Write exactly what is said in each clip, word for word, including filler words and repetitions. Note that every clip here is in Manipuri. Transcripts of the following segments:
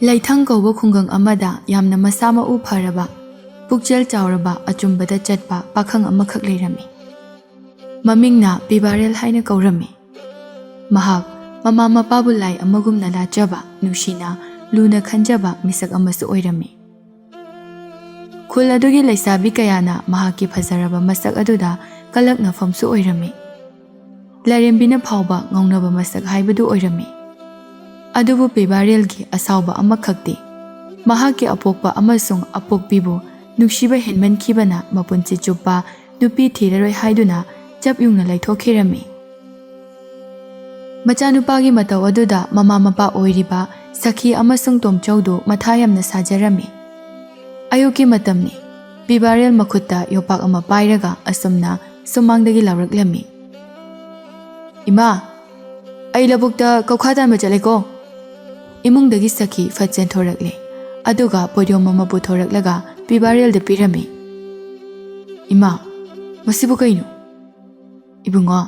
ꯂꯩꯊꯪ ꯀꯧꯕ ꯈꯨꯡꯒꯪ ꯑꯃꯗ ꯌꯥꯝꯅ ꯃꯁꯥ ꯃꯎ ꯐꯔꯕ, ꯄꯨꯛꯆꯦꯜ ꯆꯥꯎꯔꯕ, ꯑꯆꯨꯝꯕꯗ ꯆꯠꯄ ꯄꯥꯈꯪ ꯑꯃꯈꯛ ꯂꯩꯔꯝꯃꯤ꯫ ꯃꯃꯤꯡꯅ ꯄꯤꯕꯥꯔꯦꯜ ꯍꯥꯏꯅ ꯀꯧꯔꯝꯃꯤ꯫ ꯃꯍꯥꯛ ꯃꯃꯥ ꯃꯄꯥꯕꯨ ꯂꯥꯏ ꯑꯃꯒꯨꯝꯅ ꯂꯥꯠꯆꯕ, ꯅꯨꯡꯁꯤꯅ, ꯂꯨꯅ ꯈꯟꯖꯕ ꯃꯤꯁꯛ ꯑꯃꯁꯨ ꯑꯣꯏꯔꯝꯃꯤ꯫ ꯈꯨꯜ ꯑꯗꯨꯒꯤ ꯂꯩꯁꯥꯕꯤ ꯀꯌꯥꯅ ꯃꯍꯥꯛꯀꯤ ꯐꯖꯔꯕ ꯃꯁꯛ ꯑꯗꯨꯗ ꯀꯂꯛꯅꯐꯝꯁꯨ ꯑꯣꯏꯔꯝꯃꯤ꯫ ꯂꯥꯏꯔꯦꯝꯕꯤꯅ ꯐꯥꯎꯕ ꯉꯥꯎꯅꯕ ꯃꯁꯛ ꯍꯥꯏꯕꯗꯨ ꯑꯣꯏꯔꯝꯃꯤ꯫ ꯑꯗꯨꯕꯨ ꯄꯤꯕꯥꯔꯦꯜꯒꯤ ꯑꯁꯥꯎꯕ ꯑꯃꯈꯛꯇꯤ ꯃꯍꯥꯛꯀꯤ ꯑꯄꯣꯛꯄ ꯑꯃꯁꯨꯡ ꯑꯄꯣꯛꯄꯤꯕꯨ ꯅꯨꯡꯁꯤꯕ ꯍꯦꯟꯃꯟꯈꯤꯕꯅ ꯃꯄꯨꯟꯁꯤ ꯆꯨꯞꯄ ꯅꯨꯄꯤ ꯊꯤꯔꯔꯣꯏ ꯍꯥꯏꯗꯨꯅ ꯆꯞ ꯌꯨꯡꯅ ꯂꯩꯊꯣꯛꯈꯤꯔꯝꯃꯤ꯫ ꯃꯆꯥꯅꯨꯄꯥꯒꯤ ꯃꯇꯧ ꯑꯗꯨꯗ ꯃꯃꯥ ꯃꯄꯥ ꯑꯣꯏꯔꯤꯕ ꯁꯈꯤ ꯑꯃꯁꯨꯡ ꯇꯣꯝꯆꯧꯗꯨ ꯃꯊꯥ ꯌꯥꯝꯅ ꯁꯥꯖꯔꯝꯃꯤ꯫ ꯑꯌꯨꯛꯀꯤ ꯃꯇꯝꯅꯤ꯫ ꯄꯤꯕꯥꯔꯦꯜ ꯃꯈꯨꯠꯇ ꯌꯣꯄꯥꯛ ꯑꯃ ꯄꯥꯏꯔꯒ ꯑꯁꯨꯝꯅ ꯁꯨꯃꯥꯡꯗꯒꯤ ꯂꯥꯎꯔꯛꯂꯝꯃꯤ, "ꯏꯃꯥ, ꯑꯩ ꯂꯧꯕꯨꯛꯇ ꯀꯧꯈꯥ ꯇꯥꯟꯕ ꯆꯠꯂꯦꯀꯣ꯫" ꯏꯃꯨꯡꯗꯒꯤ ꯁꯈꯤ ꯐꯠ ꯆꯦꯟꯊꯣꯔꯛꯂꯦ, ꯑꯗꯨꯒ ꯄꯣꯠꯌꯣꯝ ꯑꯃ ꯄꯨꯊꯣꯔꯛꯂꯒ ꯄꯤꯕꯥꯔꯦꯜꯗ ꯄꯤꯔꯝꯃꯤ꯫ "ꯏꯃꯥ, ꯃꯁꯤꯕꯨ ꯀꯩꯅꯣ?" "ꯏꯕꯨꯡꯉꯣ,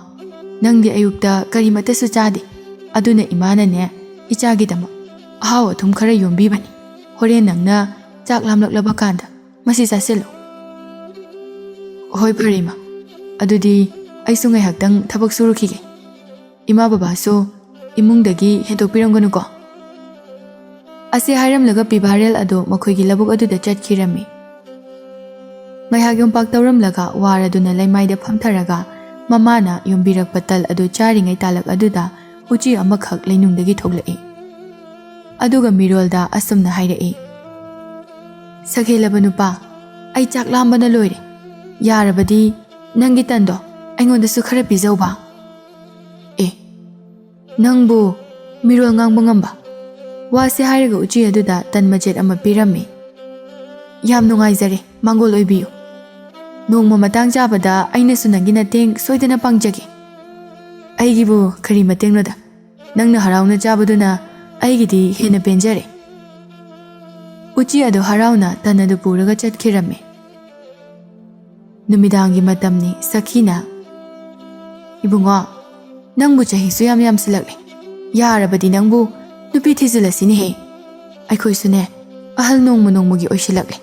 ꯅꯪꯗꯤ ꯑꯌꯨꯛꯇ ꯀꯔꯤꯃꯠꯇꯁꯨ ꯆꯥꯗꯦ, ꯑꯗꯨꯅ ꯏꯃꯥꯅꯅꯦ, ꯏꯆꯥꯒꯤꯗꯃꯛ ꯑꯍꯥꯎ ꯑꯊꯨꯝ ꯈꯔ ꯌꯣꯝꯕꯤꯕꯅꯤ꯫ ꯍꯣꯔꯦꯟ ꯅꯪꯅ ꯆꯥꯛ ꯂꯥꯝꯂꯛꯂꯕ ꯀꯥꯟꯗ ꯃꯁꯤ ꯆꯥꯁꯤꯜꯂꯨ꯫" "ꯍꯣꯏ, ꯐꯔꯦ ꯏꯃꯥ, ꯑꯗꯨꯗꯤ ꯑꯩꯁꯨ ꯉꯥꯏꯍꯥꯛꯇꯪ ꯊꯕꯛ ꯁꯨꯔꯨꯈꯤꯒꯦ꯫ ꯏꯃꯥ ꯕꯕꯥꯁꯨ ꯏꯃꯨꯡꯗꯒꯤ ꯍꯦꯟꯗꯣꯛꯄꯤꯔꯝꯒꯅꯨꯀꯣ꯫" ꯑꯁꯤ ꯍꯥꯏꯔꯝꯂꯒ ꯄꯤꯕꯥꯔꯦꯜ ꯑꯗꯨ ꯃꯈꯣꯏꯒꯤ ꯂꯧꯕꯨꯛ ꯑꯗꯨꯗ ꯆꯠꯈꯤꯔꯝꯃꯤ꯫ ꯉꯥꯏꯍꯥꯛ ꯌꯣꯝꯄꯥꯛ ꯇꯧꯔꯝꯂꯒ ꯋꯥꯔꯗꯨꯅ ꯂꯩꯃꯥꯏꯗ ꯐꯝꯊꯔꯒ ꯃꯃꯥꯅ ꯌꯣꯝꯕꯤꯔꯛꯄ ꯇꯜ ꯑꯗꯨ ꯆꯥꯔꯤꯉꯩ ꯇꯥꯂꯛ ꯑꯗꯨꯗ ꯎꯆꯤ ꯑꯃꯈꯛ ꯂꯩꯅꯨꯡꯗꯒꯤ ꯊꯣꯛꯂꯛꯏ꯫ ꯑꯗꯨꯒ ꯃꯤꯔꯣꯜꯗ ꯑꯁꯨꯝꯅ ꯍꯥꯏꯔꯛꯏ, "ꯁꯛꯍꯦꯜꯂꯕ ꯅꯨꯄꯥ, ꯑꯩ ꯆꯥꯛ ꯂꯥꯝꯕꯅ ꯂꯣꯏꯔꯦ꯫ ꯌꯥꯔꯕꯗꯤ ꯅꯪꯒꯤ ꯇꯟꯗꯣ ꯑꯩꯉꯣꯟꯗꯁꯨ ꯈꯔ ꯄꯤꯖꯧꯕ꯫" "ꯑꯦ, ꯅꯪꯕꯨ ꯃꯤꯔꯣꯜ ꯉꯥꯡꯕ ꯉꯝꯕ?" ꯋꯥꯁꯦ ꯍꯥꯏꯔꯒ ꯎꯆꯤ ꯑꯗꯨꯗ ꯇꯟ ꯃꯆꯦꯠ ꯑꯃ ꯄꯤꯔꯝꯃꯤ꯫ "ꯌꯥꯝ ꯅꯨꯡꯉꯥꯏꯖꯔꯦ, ꯃꯥꯡꯒꯣꯜ ꯑꯣꯏꯕꯤꯌꯨ꯫ ꯅꯣꯡꯃ ꯃꯇꯥꯡ ꯆꯥꯕꯗ ꯑꯩꯅꯁꯨ ꯅꯪꯒꯤ ꯃꯇꯦꯡ ꯁꯣꯏꯗꯅ ꯄꯥꯡꯖꯒꯦ꯫ ꯑꯩꯒꯤꯕꯨ ꯀꯔꯤ ꯃꯇꯦꯡꯅꯣꯗ? ꯅꯪꯅ ꯍꯔꯥꯎꯅ ꯆꯥꯕꯗꯨꯅ ꯑꯩꯒꯤꯗꯤ ꯍꯦꯟꯅ ꯄꯦꯟꯖꯔꯦ꯫" ꯎꯆꯤ ꯑꯗꯨ ꯍꯔꯥꯎꯅ ꯇꯟ ꯑꯗꯨ ꯄꯨꯔꯒ ꯆꯠꯈꯤꯔꯝꯃꯤ꯫ ꯅꯨꯃꯤꯗꯥꯡꯒꯤ ꯃꯇꯝꯅꯤ꯫ ꯁꯈꯤꯅ, "ꯏꯕꯨꯡꯉꯣ, ꯅꯪꯕꯨ ꯆꯍꯤꯁꯨ ꯌꯥꯝ ꯌꯥꯝꯁꯤꯜꯂꯛꯂꯦ꯫ ꯌꯥꯔꯕꯗꯤ ꯅꯪꯕꯨ ꯅꯨꯄꯤ ꯊꯤꯖꯤꯜꯂꯁꯤꯅꯦꯍꯦ꯫ ꯑꯩꯈꯣꯏꯁꯨꯅꯦ, ꯑꯍꯜ ꯅꯣꯡꯃ ꯅꯣꯡꯃꯒꯤ ꯑꯣꯏꯁꯤꯜꯂꯛꯂꯦ꯫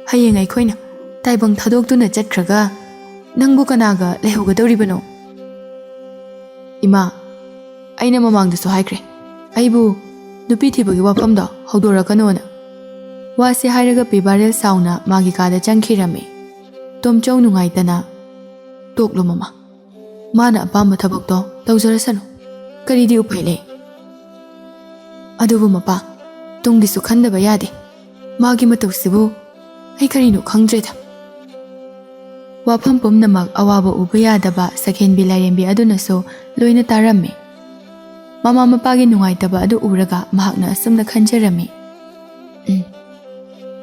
ꯍꯌꯦꯡ ꯑꯩꯈꯣꯏꯅ ꯇꯥꯏꯕꯪ ꯊꯥꯗꯣꯛꯇꯨꯅ ꯆꯠꯈ꯭ꯔꯒ ꯅꯪꯕꯨ ꯀꯅꯥꯒ ꯂꯩꯍꯧꯒꯗꯧꯔꯤꯕꯅꯣ? ꯏꯃꯥ, ꯑꯩꯅ ꯃꯃꯥꯡꯗꯁꯨ ꯍꯥꯏꯈ꯭ꯔꯦ, ꯑꯩꯕꯨ ꯅꯨꯄꯤ ꯊꯤꯕꯒꯤ ꯋꯥꯐꯝꯗꯣ ꯍꯧꯗꯣꯔꯛꯀꯅꯣꯅ꯫ ꯋꯥꯁꯦ ꯍꯥꯏꯔꯒ ꯄꯤꯕꯥꯔꯦꯜ ꯁꯥꯎꯅ ꯃꯥꯒꯤ ꯀꯥꯗ ꯆꯪꯈꯤꯔꯝꯃꯤ꯫ ꯇꯣꯝꯆꯧ ꯅꯨꯡꯉꯥꯏꯇꯅ, "ꯇꯣꯛꯂꯣ ꯃꯃꯥ, ꯃꯥꯅ ꯑꯄꯥꯝꯕ ꯊꯕꯛꯇꯣ ꯇꯧꯖꯔꯁꯅꯨ, ꯀꯔꯤꯗꯤ ꯎꯄꯥꯏ ꯂꯩ? ꯑꯗꯨꯕꯨ ꯃꯄꯥ, ꯇꯨꯡꯒꯤꯁꯨ ꯈꯟꯗꯕ ꯌꯥꯗꯦ꯫ ꯃꯥꯒꯤ ꯃꯇꯧꯁꯤꯕꯨ ꯑꯩ ꯀꯔꯤꯅꯣ ꯈꯪꯗ꯭ꯔꯦꯗ꯫" ꯋꯥꯐꯝ ꯄꯨꯝꯅꯃꯛ ꯑꯋꯥꯕ ꯎꯕ ꯌꯥꯗꯕ ꯁꯛꯍꯦꯟꯕꯤ ꯂꯥꯏꯔꯦꯝꯕꯤ ꯑꯗꯨꯅꯁꯨ ꯂꯣꯏꯅ ꯇꯥꯔꯝꯃꯤ꯫ ꯃꯃꯥ ꯃꯄꯥꯒꯤ ꯅꯨꯡꯉꯥꯏꯇꯕ ꯑꯗꯨ ꯎꯔꯒ ꯃꯍꯥꯛꯅ ꯑꯁꯨꯝꯅ ꯈꯟꯖꯔꯝꯃꯤ, "ꯎꯝ,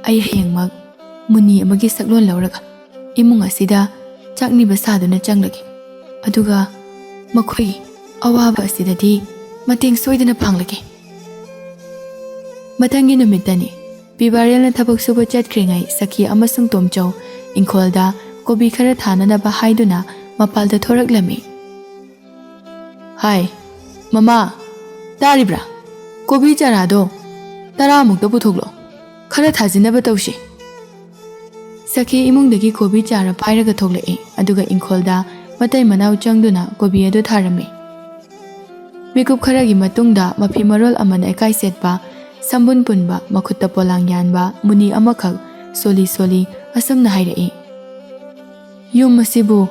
ꯑꯩ ꯍꯌꯦꯡꯃꯛ ꯃꯨꯅꯤ ꯑꯃꯒꯤ ꯁꯛꯂꯣꯟ ꯂꯧꯔꯒ ꯏꯃꯨꯡ ꯑꯁꯤꯗ ꯆꯥꯛꯅꯤꯕ ꯁꯥꯗꯨꯅ ꯆꯪꯂꯒꯦ꯫ ꯑꯗꯨꯒ ꯃꯈꯣꯏꯒꯤ ꯑꯋꯥꯕ ꯑꯁꯤꯗꯗꯤ ꯃꯇꯦꯡ ꯁꯣꯏꯗꯅ ꯄꯥꯡꯂꯒꯦ꯫" ꯃꯊꯪꯒꯤ ꯅꯨꯃꯤꯠꯇꯅꯤ꯫ ꯄꯤꯕꯥꯔꯦꯜꯅ ꯊꯕꯛ ꯁꯨꯕ ꯆꯠꯈ꯭ꯔꯤꯉꯩ ꯁꯈꯤ ꯑꯃꯁꯨꯡ ꯇꯣꯝꯆꯧ ꯏꯪꯈꯣꯜꯗ ꯀꯣꯕꯤ ꯈꯔ ꯊꯥꯅꯅꯕ ꯍꯥꯏꯗꯨꯅ ꯃꯄꯥꯜꯗ ꯊꯣꯔꯛꯂꯝꯃꯤ꯫ "ꯍꯥꯏ, ꯃꯃꯥ, ꯇꯥꯔꯤꯕ꯭ꯔꯥ? ꯀꯣꯕꯤ ꯆꯥꯔꯥꯗꯣ ꯇꯔꯥꯃꯨꯛꯇ ꯄꯨꯊꯣꯛꯂꯣ꯫ ꯈꯔ ꯊꯥꯖꯤꯟꯅꯕ ꯇꯧꯁꯤ꯫" ꯁꯈꯤ ꯏꯃꯨꯡꯗꯒꯤ ꯀꯣꯕꯤ ꯆꯥꯔ ꯄꯥꯏꯔꯒ ꯊꯣꯛꯂꯛꯏ, ꯑꯗꯨꯒ ꯏꯪꯈꯣꯜꯗ ꯃꯇꯩ ꯃꯅꯥꯎ ꯆꯪꯗꯨꯅ ꯀꯣꯕꯤ ꯑꯗꯨ ꯊꯥꯔꯝꯃꯤ꯫ ꯃꯤꯀꯨꯞ ꯈꯔꯒꯤ ꯃꯇꯨꯡꯗ ꯃꯐꯤ ꯃꯔꯣꯜ ꯑꯃꯅ ꯏꯀꯥꯏ ꯁꯦꯠꯄ, ꯁꯝꯕꯨꯟ ꯄꯨꯟꯕ, ꯃꯈꯨꯠꯇ ꯄꯣꯂꯥꯡ ꯌꯥꯟꯕ ꯃꯨꯅꯤ ꯑꯃꯈꯛ ꯁꯣꯜꯂꯤ ꯁꯣꯜꯂꯤ ꯑꯁꯨꯝꯅ ꯍꯥꯏꯔꯛꯏ, "ꯌꯨꯝ ꯑꯁꯤꯕꯨ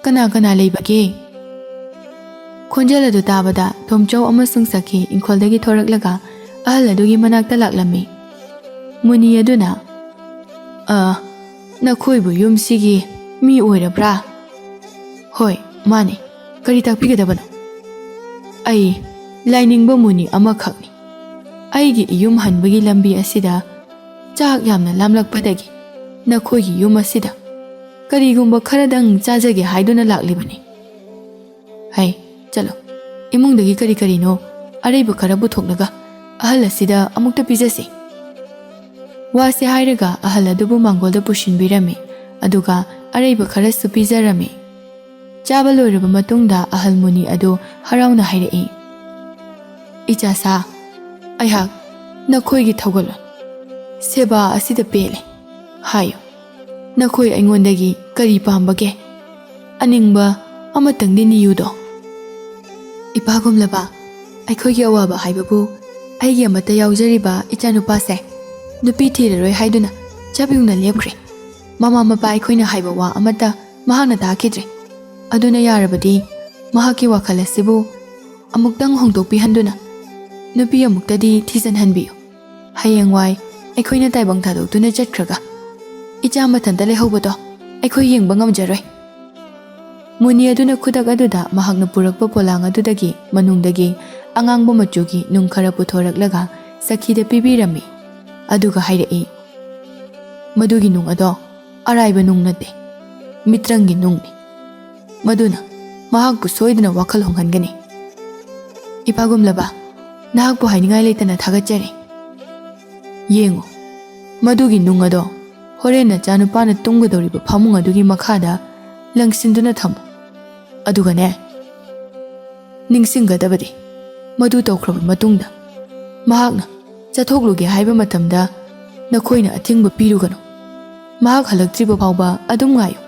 ꯀꯅꯥ ꯀꯅꯥ ꯂꯩꯕꯒꯦ?" ꯈꯣꯟꯖꯦꯜ ꯑꯗꯨ ꯇꯥꯕꯗ ꯇꯣꯝꯆꯧ ꯑꯃꯁꯨꯡ ꯁꯈꯤ ꯏꯪꯈꯣꯜꯗꯒꯤ ꯊꯣꯔꯛꯂꯒ ꯑꯍꯜ ꯑꯗꯨꯒꯤ ꯃꯅꯥꯛꯇ ꯂꯥꯛꯂꯝꯃꯤ꯫ ꯃꯨꯅꯤ ꯑꯗꯨꯅ, "ꯑ, ꯅꯈꯣꯏꯕꯨ ꯌꯨꯝꯁꯤꯒꯤ ꯃꯤ ꯑꯣꯏꯔꯕ꯭ꯔꯥ?" "ꯍꯣꯏ, ꯃꯥꯅꯤ꯫ ꯀꯔꯤ ꯇꯥꯛꯄꯤꯒꯗꯕꯅꯣ?" "ꯑꯩ ꯂꯥꯏꯅꯤꯡꯕ ꯃꯨꯅꯤ ꯑꯃꯈꯛꯅꯤ꯫ ꯑꯩꯒꯤ ꯏꯌꯨꯝ ꯍꯟꯕꯒꯤ ꯂꯝꯕꯤ ꯑꯁꯤꯗ ꯆꯥꯛ ꯌꯥꯝꯅ ꯂꯥꯝꯂꯛꯄꯗꯒꯤ ꯅꯈꯣꯏꯒꯤ ꯌꯨꯝ ꯑꯁꯤꯗ ꯀꯔꯤꯒꯨꯝꯕ ꯈꯔꯗꯪ ꯆꯥꯖꯒꯦ ꯍꯥꯏꯗꯨꯅ ꯂꯥꯛꯂꯤꯕꯅꯤ꯫" "ꯍꯩ, ꯆꯠꯂꯣ, ꯏꯃꯨꯡꯗꯒꯤ ꯀꯔꯤ ꯀꯔꯤꯅꯣ ꯑꯔꯩꯕ ꯈꯔ ꯄꯨꯊꯣꯛꯂꯒ ꯑꯍꯜ ꯑꯁꯤꯗ ꯑꯃꯨꯛꯇ ꯄꯤꯖꯁꯤ꯫" ꯋꯥꯁꯦ ꯍꯥꯏꯔꯒ ꯑꯍꯜ ꯑꯗꯨꯕꯨ ꯃꯥꯡꯒꯣꯜꯗ ꯄꯨꯁꯤꯟꯕꯤꯔꯝꯃꯤ, ꯑꯗꯨꯒ ꯑꯔꯩꯕ ꯈꯔꯁꯨ ꯄꯤꯖꯔꯝꯃꯤ꯫ ꯆꯥꯕ ꯂꯣꯏꯔꯕ ꯃꯇꯨꯡꯗ ꯑꯍꯜ ꯃꯨꯅꯤ ꯑꯗꯨ ꯍꯔꯥꯎꯅ ꯍꯥꯏꯔꯛꯏ, "ꯏꯆꯥ ꯁꯥ, ꯑꯩꯍꯥꯛ ꯅꯈꯣꯏꯒꯤ ꯊꯧꯒꯜꯂꯣꯟ ꯁꯦꯕꯥ ꯑꯁꯤꯗ ꯄꯦꯜꯂꯦ꯫ ꯍꯥꯏꯌꯨ, ꯅꯈꯣꯏ ꯑꯩꯉꯣꯟꯗꯒꯤ ꯀꯔꯤ ꯄꯥꯝꯕꯒꯦ? ꯑꯅꯤꯡꯕ ꯑꯃꯇꯪꯗꯤ ꯅꯤꯌꯨꯗꯣ꯫ ꯏꯄꯥꯒꯨꯝꯂꯕ ꯑꯩꯈꯣꯏꯒꯤ ꯑꯋꯥꯕ ꯍꯥꯏꯕꯕꯨ ꯑꯩꯒꯤ ꯑꯃꯠꯇ ꯌꯥꯎꯖꯔꯤꯕ ꯏꯆꯥꯅꯨꯄꯥꯁꯦ ꯅꯨꯄꯤ ꯊꯤꯔꯔꯣꯏ ꯍꯥꯏꯗꯨꯅ ꯆꯞ ꯌꯨꯡꯅ ꯂꯦꯞꯈ꯭ꯔꯦ꯫ ꯃꯃꯥ ꯃꯄꯥ ꯑꯩꯈꯣꯏꯅ ꯍꯥꯏꯕ ꯋꯥ ꯑꯃꯠꯇ ꯃꯍꯥꯛꯅ ꯇꯥꯈꯤꯗ꯭ꯔꯦ꯫ ꯑꯗꯨꯅ ꯌꯥꯔꯕꯗꯤ ꯃꯍꯥꯛꯀꯤ ꯋꯥꯈꯜ ꯑꯁꯤꯕꯨ ꯑꯃꯨꯛꯇꯪ ꯍꯣꯡꯗꯣꯛꯄꯤꯍꯟꯗꯨꯅ ꯅꯨꯄꯤ ꯑꯃꯨꯛꯇꯗꯤ ꯊꯤꯖꯤꯟꯍꯟꯕꯤꯌꯨ꯫ ꯍꯌꯦꯡꯋꯥꯏ ꯑꯩꯈꯣꯏꯅ ꯇꯥꯏꯕꯪ ꯊꯥꯗꯣꯛꯇꯨꯅ ꯆꯠꯈ꯭ꯔꯒ ꯏꯆꯥ ꯃꯊꯟꯇ ꯂꯩꯍꯧꯕꯗꯣ ꯑꯩꯈꯣꯏ ꯌꯦꯡꯕ ꯉꯝꯖꯔꯣꯏ꯫ ꯃꯨꯅꯤ ꯑꯗꯨꯅ ꯈꯨꯗꯛ ꯑꯗꯨꯗ ꯃꯍꯥꯛꯅ ꯄꯨꯔꯛꯄ ꯄꯣꯂꯥꯡ ꯑꯗꯨꯗꯒꯤ ꯃꯅꯨꯡꯗꯒꯤ ꯑꯉꯥꯡꯕ ꯃꯆꯨꯒꯤ ꯅꯨꯡ ꯈꯔ ꯄꯨꯊꯣꯔꯛꯂꯒ ꯁꯈꯤꯗ ꯄꯤꯕꯤꯔꯝꯃꯤ꯫ ꯑꯗꯨꯒ ꯍꯥꯏꯔꯛꯏ, "ꯃꯗꯨꯒꯤ ꯅꯨꯡ ꯑꯗꯣ ꯑꯔꯥꯏꯕ ꯅꯨꯡ ꯅꯠꯇꯦ, ꯃꯤꯇ꯭ꯔꯪꯒꯤ ꯅꯨꯡꯅꯤ꯫ ꯃꯗꯨꯅ ꯃꯍꯥꯛꯄꯨ ꯁꯣꯏꯗꯅ ꯋꯥꯈꯜ ꯍꯣꯡꯍꯟꯒꯅꯤ꯫ ꯏꯄꯥꯒꯨꯝꯂꯕ, ꯅꯍꯥꯛꯄꯨ ꯍꯥꯏꯅꯤꯡꯉꯥꯏ ꯂꯩꯇꯅ ꯊꯥꯒꯠꯆꯔꯤ꯫ ꯌꯦꯡꯉꯨ, ꯃꯗꯨꯒꯤ ꯅꯨꯡ ꯑꯗꯣ ꯍꯣꯔꯦꯟ ꯅꯆꯥꯅꯨꯄꯥꯅ ꯇꯨꯝꯒꯗꯧꯔꯤꯕ ꯐꯃꯨꯡ ꯑꯗꯨꯒꯤ ꯃꯈꯥꯗ ꯂꯪꯁꯤꯟꯗꯨꯅ ꯊꯝꯃꯨ꯫ ꯑꯗꯨꯒꯅꯦ, ꯅꯤꯡꯁꯤꯡꯒꯗꯕꯗꯤ, ꯃꯗꯨ ꯇꯧꯈ꯭ꯔꯕ ꯃꯇꯨꯡꯗ ꯃꯍꯥꯛꯅ ꯆꯠꯊꯣꯛꯂꯨꯒꯦ ꯍꯥꯏꯕ ꯃꯇꯝꯗ ꯅꯈꯣꯏꯅ ꯑꯊꯤꯡꯕ ꯄꯤꯔꯨꯒꯅꯨ꯫ ꯃꯍꯥꯛ ꯍꯜꯂꯛꯇ꯭ꯔꯤꯕ ꯐꯥꯎꯕ ꯑꯗꯨꯝ ꯉꯥꯏꯌꯨ꯫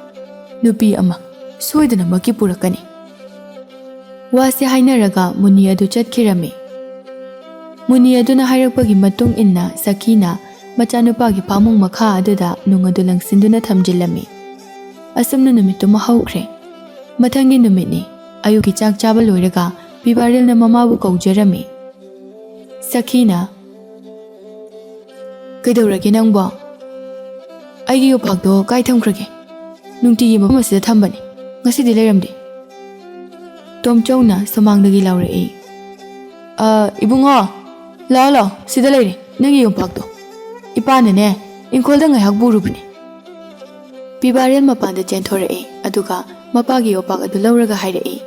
ꯅꯨꯄꯤ ꯑꯃ ꯁꯣꯏꯗꯅꯃꯛꯀꯤ ꯄꯨꯔꯛꯀꯅꯤ꯫" ꯋꯥꯁꯤ ꯍꯥꯏꯅꯔꯒ ꯃꯨꯅꯤ ꯑꯗꯨ ꯆꯠꯈꯤꯔꯝꯃꯤ꯫ ꯃꯨꯅꯤ ꯑꯗꯨꯅ ꯍꯥꯏꯔꯛꯄꯒꯤ ꯃꯇꯨꯡ ꯏꯟꯅ ꯁꯈꯤꯅ ꯃꯆꯥꯅꯨꯄꯥꯒꯤ ꯐꯥꯃꯨꯡ ꯃꯈꯥ ꯑꯗꯨꯗ ꯅꯨꯡ ꯑꯗꯨ ꯂꯪꯁꯤꯟꯗꯨꯅ ꯊꯝꯖꯤꯜꯂꯝꯃꯤ꯫ ꯑꯁꯨꯝꯅ ꯅꯨꯃꯤꯠꯇꯨꯃ ꯍꯧꯈ꯭ꯔꯦ꯫ ꯃꯊꯪꯒꯤ ꯅꯨꯃꯤꯠꯅꯤ꯫ ꯑꯌꯨꯛꯀꯤ ꯆꯥꯛ ꯆꯥꯕ ꯂꯣꯏꯔꯒ ꯄꯤꯕꯥꯔꯦꯜꯅ ꯃꯃꯥꯕꯨ ꯀꯧꯖꯔꯝꯃꯤ꯫ ꯁꯈꯤꯅ, "ꯀꯩꯗꯧꯔꯒꯦ ꯅꯪꯕꯣ? ꯑꯩꯒꯤ ꯌꯣꯄꯥꯛꯇꯣ ꯀꯥꯏ ꯊꯝꯈ꯭ꯔꯒꯦ? ꯅꯨꯡꯇꯤꯒꯤ ꯃꯐꯝ ꯑꯁꯤꯗ ꯊꯝꯕꯅꯤ, ꯉꯁꯤꯗꯤ ꯂꯩꯔꯝꯗꯦ꯫" ꯇꯣꯝꯆꯧꯅ ꯁꯨꯃꯥꯡꯗꯒꯤ ꯂꯥꯎꯔꯛꯏ, "ꯑ, ꯏꯕꯨꯡꯉꯣ, ꯂꯥꯛꯑꯣ, ꯂꯥꯛꯑꯣ, ꯁꯤꯗ ꯂꯩꯔꯦ ꯅꯪꯒꯤ ꯌꯣꯝꯄꯥꯛꯇꯣ꯫ ꯏꯄꯥꯅꯅꯦ, ꯏꯪꯈꯣꯜꯗ ꯉꯥꯏꯍꯥꯛ ꯄꯨꯔꯨꯕꯅꯦ꯫" ꯄꯤꯕꯥꯔꯦꯜ ꯃꯄꯥꯟꯗ ꯆꯦꯟꯊꯣꯔꯛꯏ, ꯑꯗꯨꯒ ꯃꯄꯥꯒꯤ ꯌꯣꯝꯄꯥꯛ ꯑꯗꯨ ꯂꯧꯔꯒ ꯍꯥꯏꯔꯛꯏ,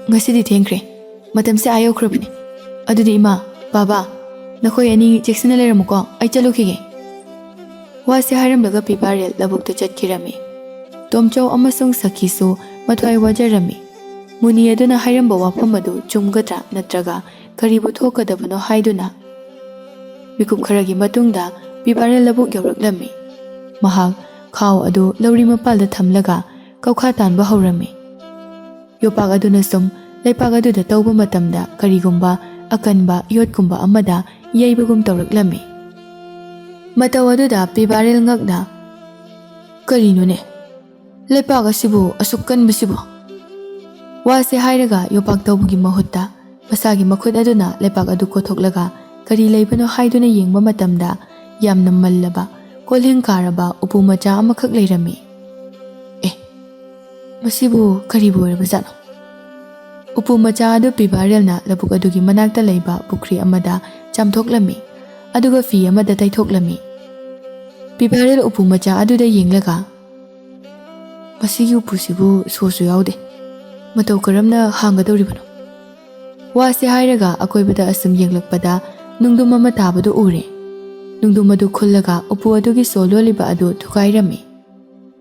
"ꯉꯁꯤꯗꯤ ꯊꯦꯡꯈ꯭ꯔꯦ, ꯃꯇꯝꯁꯦ ꯑꯥ ꯌꯧꯈ꯭ꯔꯕꯅꯤ꯫ ꯑꯗꯨꯗꯤ ꯏꯃꯥ, ꯕꯥꯕꯥ, ꯅꯈꯣꯏ ꯑꯅꯤ ꯆꯦꯛꯁꯤꯟꯅ ꯂꯩꯔꯝꯃꯨꯀꯣ, ꯑꯩ ꯆꯠꯂꯨꯈꯤꯒꯦ꯫" ꯋꯥꯁꯤ ꯍꯥꯏꯔꯝꯂꯒ ꯄꯤꯕꯥꯔꯦꯜ ꯂꯧꯕꯨꯛꯇ ꯆꯠꯈꯤꯔꯝꯃꯤ꯫ ꯇꯣꯝꯆꯧ ꯑꯃꯁꯨꯡ ꯁꯈꯤꯁꯨ ꯃꯊ꯭ꯋꯥꯏ ꯋꯥꯖꯔꯝꯃꯤ꯫ ꯃꯨꯅꯤ ꯑꯗꯨꯅ ꯍꯥꯏꯔꯝꯕ ꯋꯥꯐꯝ ꯑꯗꯨ ꯆꯨꯝꯒꯗ꯭ꯔꯥ ꯅꯠꯇ꯭ꯔꯒ ꯀꯔꯤꯕꯨ ꯊꯣꯛꯀꯗꯕꯅꯣ ꯍꯥꯏꯗꯨꯅ ꯃꯤꯀꯨꯞ ꯈꯔꯒꯤ ꯃꯇꯨꯡꯗ ꯄꯤꯕꯥꯔꯦꯜ ꯂꯧꯕꯨꯛ ꯌꯧꯔꯛꯂꯝꯃꯤ꯫ ꯃꯍꯥꯛ ꯈꯥꯎ ꯑꯗꯨ ꯂꯧꯔꯤ ꯃꯄꯥꯜꯗ ꯊꯝꯂꯒ ꯀꯧꯈꯥ ꯇꯥꯟꯕ ꯍꯧꯔꯝꯃꯤ꯫ ꯌꯣꯄꯥꯛ ꯑꯗꯨꯅ ꯁꯨꯝ ꯂꯩꯄꯥꯛ ꯑꯗꯨꯗ ꯇꯧꯕ ꯃꯇꯝꯗ ꯀꯔꯤꯒꯨꯝꯕ ꯑꯀꯟꯕ ꯌꯣꯠꯀꯨꯝꯕ ꯑꯃꯗ ꯌꯩꯕꯒꯨꯝ ꯇꯧꯔꯛꯂꯝꯃꯤ꯫ ꯃꯇꯧ ꯑꯗꯨꯗ ꯄꯤꯕꯥꯔꯦꯜ ꯉꯛꯅ, "ꯀꯔꯤꯅꯣꯅꯦ? ꯂꯩꯄꯥꯛ ꯑꯁꯤꯕꯨ ꯑꯁꯨꯛ ꯀꯟꯕꯁꯤꯕꯨ?" ꯋꯥꯁꯦ ꯍꯥꯏꯔꯒ ꯌꯣꯄꯥꯛ ꯇꯧꯕꯒꯤ ꯃꯍꯨꯠꯇ ꯃꯁꯥꯒꯤ ꯃꯈꯨꯠ ꯑꯗꯨꯅ ꯂꯩꯄꯥꯛ ꯑꯗꯨ ꯀꯣꯊꯣꯛꯂꯒ ꯀꯔꯤ ꯂꯩꯕꯅꯣ ꯍꯥꯏꯗꯨꯅ ꯌꯦꯡꯕ ꯃꯇꯝꯗ ꯌꯥꯝꯅ ꯃꯜꯂꯕ, ꯀꯣꯜꯍꯦꯡ ꯀꯥꯔꯕ ꯎꯄꯨ ꯃꯆꯥ ꯑꯃꯈꯛ ꯂꯩꯔꯝꯃꯤ꯫ "ꯑꯦ, ꯃꯁꯤꯕꯨ ꯀꯔꯤꯕꯨ ꯑꯣꯏꯔꯕꯖꯥꯠꯅꯣ?" ꯎꯄꯨ ꯃꯆꯥ ꯑꯗꯨ ꯄꯤꯕꯥꯔꯦꯜꯅ ꯂꯧꯕꯨꯛ ꯑꯗꯨꯒꯤ ꯃꯅꯥꯛꯇ ꯂꯩꯕ ꯄꯨꯈ꯭ꯔꯤ ꯑꯃꯗ ꯆꯥꯝꯊꯣꯛꯂꯝꯃꯤ, ꯑꯗꯨꯒ ꯐꯤ ꯑꯃꯗ ꯇꯩꯊꯣꯛꯂꯝꯃꯤ꯫ ꯄꯤꯕꯥꯔꯦꯜ ꯎꯄꯨ ꯃꯆꯥ ꯑꯗꯨꯗ ꯌꯦꯡꯂꯒ, "ꯃꯁꯤꯒꯤ ꯎꯄꯨꯁꯤꯕꯨ ꯁꯣꯁꯨ ꯌꯥꯎꯗꯦ꯫ ꯃꯇꯧ ꯀꯔꯝꯅ ꯍꯥꯡꯒꯗꯧꯔꯤꯕꯅꯣ?" ꯋꯥꯁꯦ ꯍꯥꯏꯔꯒ ꯑꯀꯣꯏꯕꯗ ꯑꯁꯨꯝ ꯌꯦꯡꯂꯛꯄꯗ ꯅꯨꯡꯗꯨꯝ ꯑꯃ ꯇꯥꯕꯗꯨ ꯎꯔꯦ꯫ ꯅꯨꯡꯗꯨꯝ ꯑꯗꯨ ꯈꯨꯜꯂꯒ ꯎꯄꯨ ꯑꯗꯨꯒꯤ ꯁꯣ ꯂꯣꯜꯂꯤꯕ ꯑꯗꯨ ꯊꯨꯒꯥꯏꯔꯝꯃꯤ꯫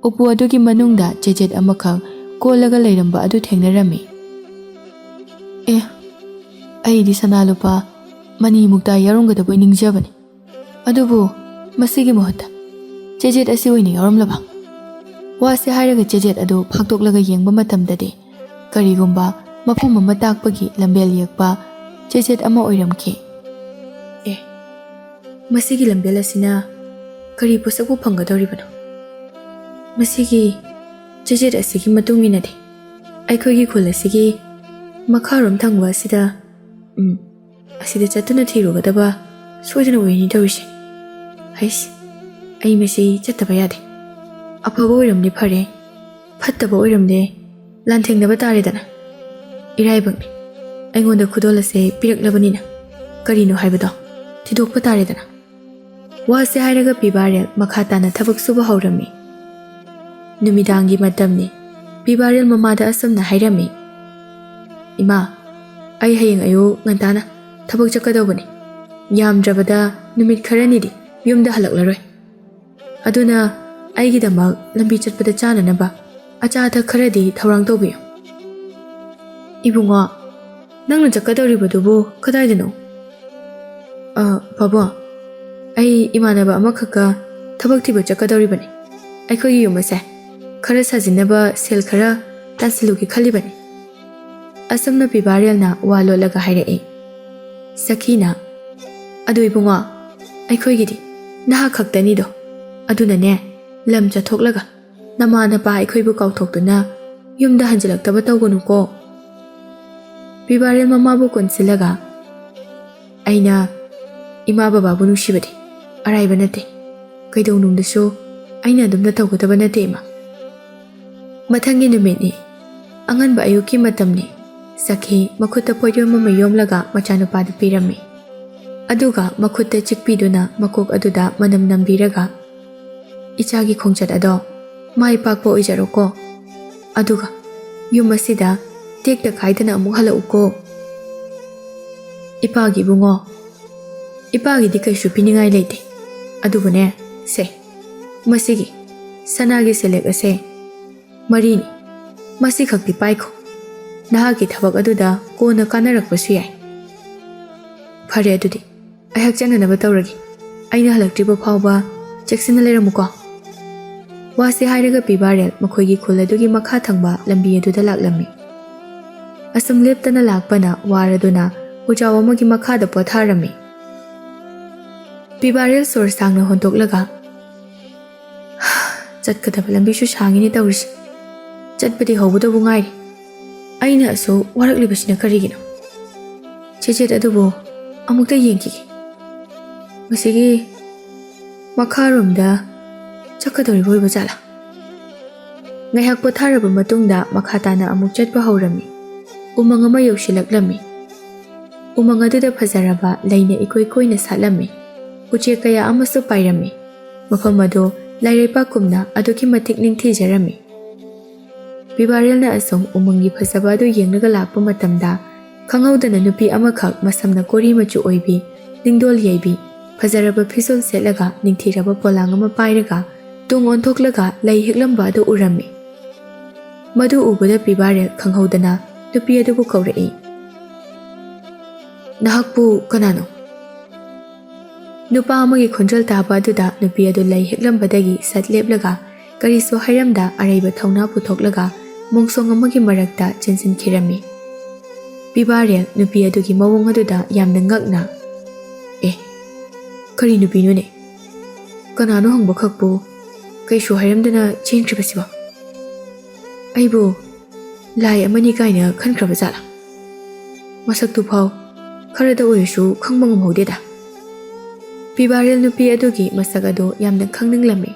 ꯎꯄꯨ ꯑꯗꯨꯒꯤ ꯃꯅꯨꯡꯗ ꯆꯦꯆꯦꯠ ꯑꯃꯈꯛ ꯀꯣꯜꯂꯒ ꯂꯩꯔꯝꯕ ꯑꯗꯨ ꯊꯦꯡꯅꯔꯝꯃꯤ꯫ "ꯑꯦ, ꯑꯩꯗꯤ ꯁꯅꯥ ꯂꯨꯄꯥ ꯃꯅꯤ ꯃꯨꯛꯇ ꯌꯥꯎꯔꯝꯒꯗꯕꯣꯏ ꯅꯤꯡꯖꯕꯅꯤ꯫ ꯑꯗꯨꯕꯨ ꯃꯁꯤꯒꯤ ꯃꯍꯨꯠꯇ ꯆꯦꯆꯦꯠ ꯑꯁꯤ ꯑꯣꯏꯅ ꯌꯥꯎꯔꯝꯂꯕ?" ꯋꯥꯁꯦ ꯍꯥꯏꯔꯒ ꯆꯦꯆꯦꯠ ꯑꯗꯨ ꯐꯥꯛꯇꯣꯛꯂꯒ ꯌꯦꯡꯕ ꯃꯇꯝꯗꯗꯤ ꯀꯔꯤꯒꯨꯝꯕ ꯃꯐꯝ ꯑꯃ ꯇꯥꯛꯄꯒꯤ ꯂꯝꯕꯦꯜ ꯌꯦꯛꯄ ꯆꯦꯆꯦꯠ ꯑꯃ ꯑꯣꯏꯔꯝꯈꯤ꯫ "ꯑꯦ, ꯃꯁꯤꯒꯤ ꯂꯝꯕꯦꯜ ꯑꯁꯤꯅ ꯀꯔꯤ ꯄꯣꯠꯁꯛꯄꯨ ꯐꯪꯒꯗꯧꯔꯤꯕꯅꯣ? ꯃꯁꯤꯒꯤ ꯆꯦꯆꯦꯠ ꯑꯁꯤꯒꯤ ꯃꯇꯨꯡ ꯏꯟꯅꯗꯤ ꯑꯩꯈꯣꯏꯒꯤ ꯈꯨꯜ ꯑꯁꯤꯒꯤ ꯃꯈꯥꯔꯣꯝ ꯊꯪꯕ ꯑꯁꯤꯗ, ꯎꯝ, ꯑꯁꯤꯗ ꯆꯠꯇꯨꯅ ꯊꯤꯔꯨꯒꯗꯕ ꯁꯣꯏꯗꯅ ꯑꯣꯏꯅꯤ ꯇꯧꯔꯤꯁꯦ꯫ ꯍꯩꯁ, ꯑꯩ ꯃꯁꯤ ꯆꯠꯇꯕ ꯌꯥꯗꯦ꯫ ꯑꯐꯕ ꯑꯣꯏꯔꯝꯗꯤ ꯐꯔꯦ, ꯐꯠꯇꯕ ꯑꯣꯏꯔꯝꯗꯦ, ꯂꯥꯟꯊꯦꯡꯅꯕ ꯇꯥꯔꯦꯗꯅ꯫ ꯏꯔꯥꯏꯕꯛꯅꯤ, ꯑꯩꯉꯣꯟꯗ ꯈꯨꯗꯣꯜ ꯑꯁꯦ ꯄꯤꯔꯛꯂꯕꯅꯤꯅ ꯀꯔꯤꯅꯣ ꯍꯥꯏꯕꯗꯣ ꯊꯤꯗꯣꯛꯄ ꯇꯥꯔꯦꯗꯅ꯫" ꯋꯥꯁꯦ ꯍꯥꯏꯔꯒ ꯄꯤꯕꯥꯔꯦꯜ ꯃꯈꯥ ꯇꯥꯅ ꯊꯕꯛ ꯁꯨꯕ ꯍꯧꯔꯝꯃꯤ꯫ ꯅꯨꯃꯤꯗꯥꯡꯒꯤ ꯃꯇꯝꯅꯤ꯫ ꯄꯤꯕꯥꯔꯦꯜ ꯃꯃꯥꯗ ꯑꯁꯨꯝꯅ ꯍꯥꯏꯔꯝꯃꯤ, "ꯏꯃꯥ, ꯑꯩ ꯍꯌꯦꯡ ꯑꯌꯨꯛ ꯉꯟꯇꯥꯅ ꯊꯕꯛ ꯆꯠꯀꯗꯧꯕꯅꯤ꯫ ꯌꯥꯝꯗ꯭ꯔꯕꯗ ꯅꯨꯃꯤꯠ ꯈꯔꯅꯤꯗꯤ ꯌꯨꯝꯗ ꯍꯜꯂꯛꯂꯔꯣꯏ꯫ ꯑꯗꯨꯅ ꯑꯩꯒꯤꯗꯃꯛ ꯂꯝꯕꯤ ꯆꯠꯄꯗ ꯆꯥꯅꯅꯕ ꯑꯆꯥ ꯑꯊꯛ ꯈꯔꯗꯤ ꯊꯧꯔꯥꯡ ꯇꯧꯕꯤꯌꯨ꯫" "ꯏꯕꯨꯡꯉꯣ, ꯅꯪꯅ ꯆꯠꯀꯗꯧꯔꯤꯕꯗꯨꯕꯨ ꯀꯗꯥꯏꯗꯅꯣ?" "ꯑ, ꯄꯥꯕꯨꯡ, "ꯑꯩ ꯏꯃꯥꯟꯅꯕ ꯑꯃꯈꯛꯀ ꯊꯕꯛ ꯊꯤꯕ ꯆꯠꯀꯗꯧꯔꯤꯕꯅꯤ꯫ ꯑꯩꯈꯣꯏꯒꯤ ꯌꯨꯝ ꯑꯁꯦ ꯈꯔ ꯁꯥꯖꯤꯟꯅꯕ ꯁꯦꯜ ꯈꯔ ꯇꯥꯟꯁꯤꯜꯂꯨꯒꯦ ꯈꯜꯂꯤꯕꯅꯤ"꯫ ꯑꯁꯨꯝꯅ ꯄꯤꯕꯥꯔꯦꯜꯅ ꯋꯥ ꯂꯣꯠꯂꯒ ꯍꯥꯏꯔꯛꯏ꯫ ꯁꯈꯤꯅ, "ꯑꯗꯨ ꯏꯕꯨꯡꯉꯣ, ꯑꯩꯈꯣꯏꯒꯤꯗꯤ ꯅꯍꯥ ꯈꯛꯇꯅꯤꯗꯣ, ꯑꯗꯨꯅꯅꯦ, ꯂꯝ ꯆꯠꯊꯣꯛꯂꯒ ꯅꯃꯥ ꯅꯄꯥ ꯑꯩꯈꯣꯏꯕꯨ ꯀꯥꯎꯊꯣꯛꯇꯨꯅ ꯌꯨꯝꯗ ꯍꯟꯖꯤꯜꯂꯛꯇꯕ ꯇꯧꯒꯅꯨꯀꯣ"꯫ ꯄꯤꯕꯥꯔꯦꯜ ꯃꯃꯥꯕꯨ ꯀꯣꯟꯁꯤꯜꯂꯒ, "ꯑꯩꯅ ꯏꯃꯥ ꯕꯕꯥꯕꯨ ꯅꯨꯡꯁꯤꯕꯗꯤ ꯑꯔꯥꯏꯕ ꯅꯠꯇꯦ꯫ ꯀꯩꯗꯧꯅꯨꯡꯗꯁꯨ ꯑꯩꯅ ꯑꯗꯨꯝꯅ ꯇꯧꯒꯗꯕ ꯅꯠꯇꯦ, ꯏꯃꯥ"꯫ ꯃꯊꯪꯒꯤ ꯅꯨꯃꯤꯠꯅꯤ꯫ ꯑꯉꯟꯕ ꯑꯌꯨꯛꯀꯤ ꯃꯇꯝꯅꯤ꯫ ꯁꯈꯤ ꯃꯈꯨꯠꯇ ꯄꯣꯠꯌꯣꯝ ꯑꯃ ꯌꯣꯝꯂꯒ ꯃꯆꯥꯅꯨꯄꯥꯗ ꯄꯤꯔꯝꯃꯤ꯫ ꯑꯗꯨꯒ ꯃꯈꯨꯠꯇ ꯆꯤꯛꯄꯤꯗꯨꯅ ꯃꯀꯣꯛ ꯑꯗꯨꯗ ꯃꯅꯝ ꯅꯝꯕꯤꯔꯒ, "ꯏꯆꯥꯒꯤ ꯈꯣꯡꯆꯠ ꯑꯗꯣ ꯃꯥꯏ ꯄꯥꯛꯄ ꯑꯣꯏꯖꯔꯣꯀꯣ꯫ ꯑꯗꯨꯒ ꯌꯨꯝ ꯑꯁꯤꯗ ꯇꯦꯛꯇ ꯀꯥꯏꯗꯅ ꯑꯃꯨꯛ ꯍꯜꯂꯛꯎꯀꯣ"꯫ "ꯏꯄꯥꯒꯤ ꯏꯕꯨꯡꯉꯣ, ꯏꯄꯥꯒꯤꯗꯤ ꯀꯩꯁꯨ ꯄꯤꯅꯤꯡꯉꯥꯏ ꯂꯩꯇꯦ꯫ ꯑꯗꯨꯕꯨꯅꯦ, ꯁꯦ, ꯃꯁꯤꯒꯤ ꯁꯅꯥꯒꯤ ꯁꯦꯂꯦꯛ ꯑꯁꯦ ꯃꯔꯤꯅꯤ꯫ ꯃꯁꯤꯈꯛꯇꯤ ꯄꯥꯏꯈꯣ꯫ ꯅꯍꯥꯛꯀꯤ ꯊꯕꯛ ꯑꯗꯨꯗ ꯀꯣꯟꯅ ꯀꯥꯟꯅꯔꯛꯄꯁꯨ ꯌꯥꯏ꯫ ꯐꯔꯦ, ꯑꯗꯨꯗꯤ ꯑꯩꯍꯥꯛ ꯆꯠꯅꯅꯕ ꯇꯧꯔꯒꯦ꯫ ꯑꯩꯅ ꯍꯜꯂꯛꯇ꯭ꯔꯤꯕ ꯐꯥꯎꯕ ꯆꯦꯛꯁꯤꯟꯅ ꯂꯩꯔꯝꯃꯨꯀꯣ"꯫ ꯋꯥꯁꯤ ꯍꯥꯏꯔꯒ ꯄꯤꯕꯥꯔꯦꯜ ꯃꯈꯣꯏꯒꯤ ꯈꯨꯜ ꯑꯗꯨꯒꯤ ꯃꯈꯥ ꯊꯪꯕ ꯂꯝꯕꯤ ꯑꯗꯨꯗ ꯂꯥꯛꯂꯝꯃꯤ꯫ ꯑꯁꯨꯝ ꯂꯦꯞꯇꯅ ꯂꯥꯛꯄꯅ ꯋꯥꯔꯗꯨꯅ ꯎꯖꯥꯎ ꯑꯃꯒꯤ ꯃꯈꯥꯗ ꯄꯣꯊꯥꯔꯝꯃꯤ꯫ ꯄꯤꯕꯥꯔꯦꯜ ꯁꯣꯔ ꯁꯥꯡꯅ ꯍꯣꯟꯗꯣꯛꯂꯒ, "ꯆꯠꯀꯗꯕ ꯂꯝꯕꯤꯁꯨ ꯁꯥꯡꯉꯤꯅꯦ ꯇꯧꯔꯤꯁꯦ꯫ ꯆꯠꯄꯗꯤ ꯍꯧꯕꯗꯕꯨ ꯉꯥꯏꯔꯤ꯫ ꯑꯩꯅ ꯑꯁꯨꯛ ꯋꯥꯔꯛꯂꯤꯕꯁꯤꯅ ꯀꯔꯤꯒꯤꯅꯣ? ꯆꯦꯆꯦꯠ ꯑꯗꯨꯕꯨ ꯑꯃꯨꯛꯇ ꯌꯦꯡꯈꯤꯒꯦ꯫ ꯃꯁꯤꯒꯤ ꯃꯈꯥꯔꯣꯝꯗ ꯆꯠꯀꯗꯧꯔꯤꯕ ꯑꯣꯏꯕ ꯖꯥꯠꯂꯥ?" ꯉꯥꯏꯍꯥꯛ ꯄꯣꯊꯥꯔꯕ ꯃꯇꯨꯡꯗ ꯃꯈꯥ ꯇꯥꯅ ꯑꯃꯨꯛ ꯆꯠꯄ ꯍꯧꯔꯝꯃꯤ꯫ ꯎꯃꯪ ꯑꯃ ꯌꯧꯁꯤꯜꯂꯛꯂꯝꯃꯤ꯫ ꯎꯃꯪ ꯑꯗꯨꯗ ꯐꯖꯔꯕ ꯂꯩꯅ ꯏꯀꯣꯏ ꯀꯣꯏꯅ ꯁꯥꯠꯂꯝꯃꯤ꯫ ꯎꯆꯦꯛ ꯀꯌꯥ ꯑꯃꯁꯨ ꯄꯥꯏꯔꯝꯃꯤ꯫ ꯃꯐꯝ ꯑꯗꯨ ꯂꯥꯏꯔꯩꯕꯥꯛꯀꯨꯝꯅ ꯑꯗꯨꯛꯀꯤ ꯃꯇꯤꯛ ꯅꯤꯡꯊꯤꯖꯔꯝꯃꯤ꯫ ꯄꯤꯕꯥꯔꯦꯜꯅ ꯑꯁꯨꯝ ꯎꯃꯪꯒꯤ ꯐꯖꯕ ꯑꯗꯨ ꯌꯦꯡꯂꯒ ꯂꯥꯛꯄ ꯃꯇꯝꯗ, ꯈꯪꯍꯧꯗꯅ ꯅꯨꯄꯤ ꯑꯃꯈꯛ ꯃꯁꯝꯅ ꯀꯣꯔꯤ ꯃꯆꯨ ꯑꯣꯏꯕꯤ, ꯅꯤꯡꯗꯣꯜ ꯌꯩꯕꯤ, ꯐꯖꯔꯕ ꯐꯤꯖꯣꯜ ꯁꯦꯠꯂꯒ ꯅꯤꯡꯊꯤꯔꯕ ꯄꯣꯂꯥꯡ ꯑꯃ ꯄꯥꯏꯔꯒ ꯇꯨꯡ ꯑꯣꯟꯊꯣꯛꯂꯒ ꯂꯩ ꯍꯦꯛꯂꯝꯕ ꯑꯗꯨ ꯎꯔꯝꯃꯤ꯫ ꯃꯗꯨ ꯎꯕꯗ ꯄꯤꯕꯥꯔꯦꯜ ꯈꯪꯍꯧꯗꯅ ꯅꯨꯄꯤ ꯑꯗꯨꯕꯨ ꯀꯧꯔꯛꯏ꯫ "ꯅꯍꯥꯛꯄꯨ ꯀꯅꯥꯅꯣ?" ꯅꯨꯄꯥ ꯑꯃꯒꯤ ꯈꯣꯟꯖꯦꯜ ꯇꯥꯕ ꯑꯗꯨꯗ ꯅꯨꯄꯤ ꯑꯗꯨ ꯂꯩ ꯍꯦꯛꯂꯝꯕꯗꯒꯤ ꯁꯠ ꯂꯦꯞꯂꯒ ꯀꯔꯤꯁꯨ ꯍꯥꯏꯔꯝꯗ ꯑꯔꯩꯕ ꯊꯧꯅꯥ ꯄꯨꯊꯣꯛꯂꯒ ꯃꯣꯡꯁꯣꯡ ꯑꯃꯒꯤ ꯃꯔꯛꯇ ꯆꯦꯟꯁꯤꯟꯈꯤꯔꯝꯃꯤ꯫ ꯄꯤꯕꯥꯔꯦꯜ ꯅꯨꯄꯤ ꯑꯗꯨꯒꯤ ꯃꯑꯣꯡ ꯑꯗꯨꯗ ꯌꯥꯝꯅ ꯉꯛꯅ, "ꯑꯦ, ꯀꯔꯤ ꯅꯨꯄꯤꯅꯣꯅꯦ? ꯀꯅꯥꯅꯣ ꯍꯪꯕ ꯈꯛꯄꯨ ꯀꯩꯁꯨ ꯍꯥꯏꯔꯝꯗꯅ ꯆꯦꯟꯈ꯭ꯔꯤꯕꯁꯤꯕꯣ? ꯑꯩꯕꯨ ꯂꯥꯏ ꯑꯃꯅꯤ ꯀꯥꯏꯅ ꯈꯟꯈ꯭ꯔꯕ ꯖꯥꯠꯂꯥ? ꯃꯁꯛꯇꯨ ꯐꯥꯎ ꯈꯔꯗ ꯑꯣꯏꯔꯁꯨ ꯈꯪꯕ ꯉꯝꯍꯧꯗꯦꯗ꯫" ꯄꯤꯕꯥꯔꯦꯜ ꯅꯨꯄꯤ ꯑꯗꯨꯒꯤ ꯃꯁꯛ ꯑꯗꯨ ꯌꯥꯝꯅ ꯈꯪꯅꯤꯡꯂꯝꯃꯤ꯫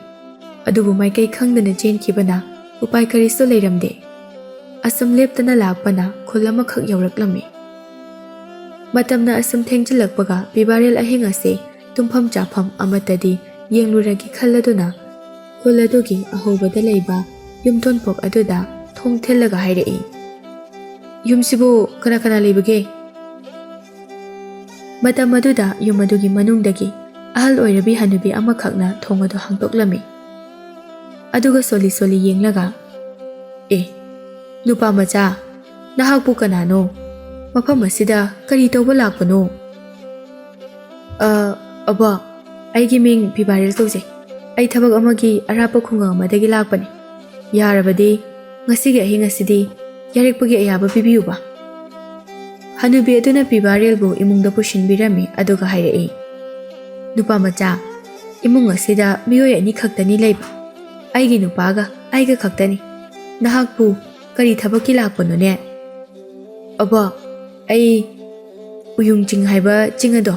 ꯑꯗꯨꯕꯨ ꯃꯥꯏꯀꯩ ꯈꯪꯗꯅ ꯆꯦꯟꯈꯤꯕꯅ ꯎꯄꯥꯏ ꯀꯔꯤꯁꯨ ꯂꯩꯔꯝꯗꯦ꯫ ꯑꯁꯨꯝ ꯂꯦꯞꯇꯅ ꯂꯥꯛꯄꯅ ꯈꯨꯜ ꯑꯃꯈꯛ ꯌꯧꯔꯛꯂꯝꯃꯤ꯫ ꯃꯇꯝꯅ ꯑꯁꯨꯝ ꯊꯦꯡꯖꯤꯜꯂꯛꯄꯒ ꯄꯤꯕꯥꯔꯦꯜ ꯑꯍꯤꯡ ꯑꯁꯤ ꯇꯨꯝꯐꯝ ꯆꯥꯐꯝ ꯑꯃꯠꯇꯗꯤ ꯌꯦꯡꯂꯨꯔꯒꯦ ꯈꯜꯂꯗꯨꯅ ꯈꯨꯜ ꯑꯗꯨꯒꯤ ꯑꯍꯧꯕꯗ ꯂꯩꯕ ꯌꯨꯝꯊꯣꯡꯄꯣꯛ ꯑꯗꯨꯗ ꯊꯣꯡ ꯊꯤꯜꯂꯒ ꯍꯥꯏꯔꯛꯏ, "ꯌꯨꯝꯁꯤꯕꯨ ꯀꯅꯥ ꯀꯅꯥ ꯂꯩꯕꯒꯦ?" ꯃꯇꯝ ꯑꯗꯨꯗ ꯌꯨꯝ ꯑꯗꯨꯒꯤ ꯃꯅꯨꯡꯗꯒꯤ ꯑꯍꯜ ꯑꯣꯏꯔꯕꯤ ꯍꯅꯨꯕꯤ ꯑꯃꯈꯛꯅ ꯊꯣꯡ ꯑꯗꯨ ꯍꯥꯡꯗꯣꯛꯂꯝꯃꯤ꯫ ꯑꯗꯨꯒ ꯁꯣꯜꯂꯤ ꯁꯣꯜꯂꯤ ꯌꯦꯡꯂꯒ, "ꯑꯦ, ꯅꯨꯄꯥ ꯃꯆꯥ, ꯅꯍꯥꯛꯄꯨ ꯀꯅꯥꯅꯣ? ꯃꯐꯝ ꯑꯁꯤꯗ ꯀꯔꯤ ꯇꯧꯕ ꯂꯥꯛꯄꯅꯣ?" "ꯑ, ꯑꯕꯣ, ꯑꯩꯒꯤ ꯃꯤꯡ ꯄꯤꯕꯥꯔꯦꯜ ꯀꯧꯖꯩ꯫ ꯑꯩ ꯊꯕꯛ ꯑꯃꯒꯤ ꯑꯔꯥꯞꯄ ꯈꯨꯡꯒꯪ ꯑꯃꯗꯒꯤ ꯂꯥꯛꯄꯅꯤ꯫ ꯌꯥꯔꯕꯗꯤ ꯉꯁꯤꯒꯤ ꯑꯍꯤꯡ ꯑꯁꯤꯗꯤ ꯌꯥꯔꯛꯄꯒꯤ ꯑꯌꯥꯕ ꯄꯤꯕꯤꯌꯨꯕ꯫" ꯍꯅꯨꯕꯤ ꯑꯗꯨꯅ ꯄꯤꯕꯥꯔꯦꯜꯕꯨ ꯏꯃꯨꯡꯗ ꯄꯨꯁꯤꯟꯕꯤꯔꯝꯃꯤ, ꯑꯗꯨꯒ ꯍꯥꯏꯔꯛꯏ, "ꯅꯨꯄꯥ ꯃꯆꯥ, ꯏꯃꯨꯡ ꯑꯁꯤꯗ ꯃꯤꯑꯣꯏ ꯑꯅꯤ ꯈꯛꯇꯅꯤ ꯂꯩꯕ꯫ ꯑꯩꯒꯤ ꯅꯨꯄꯥꯒ ꯑꯩꯒ ꯈꯛꯇꯅꯤ꯫ ꯅꯍꯥꯛꯄꯨ ꯀꯔꯤ ꯊꯕꯛꯀꯤ ꯂꯥꯛꯄꯅꯣꯅꯦ?" "ꯑꯕꯣ, ꯑꯩ ꯎꯌꯨꯡ ꯆꯤꯡ ꯍꯥꯏꯕ ꯆꯤꯡ ꯑꯗꯣ,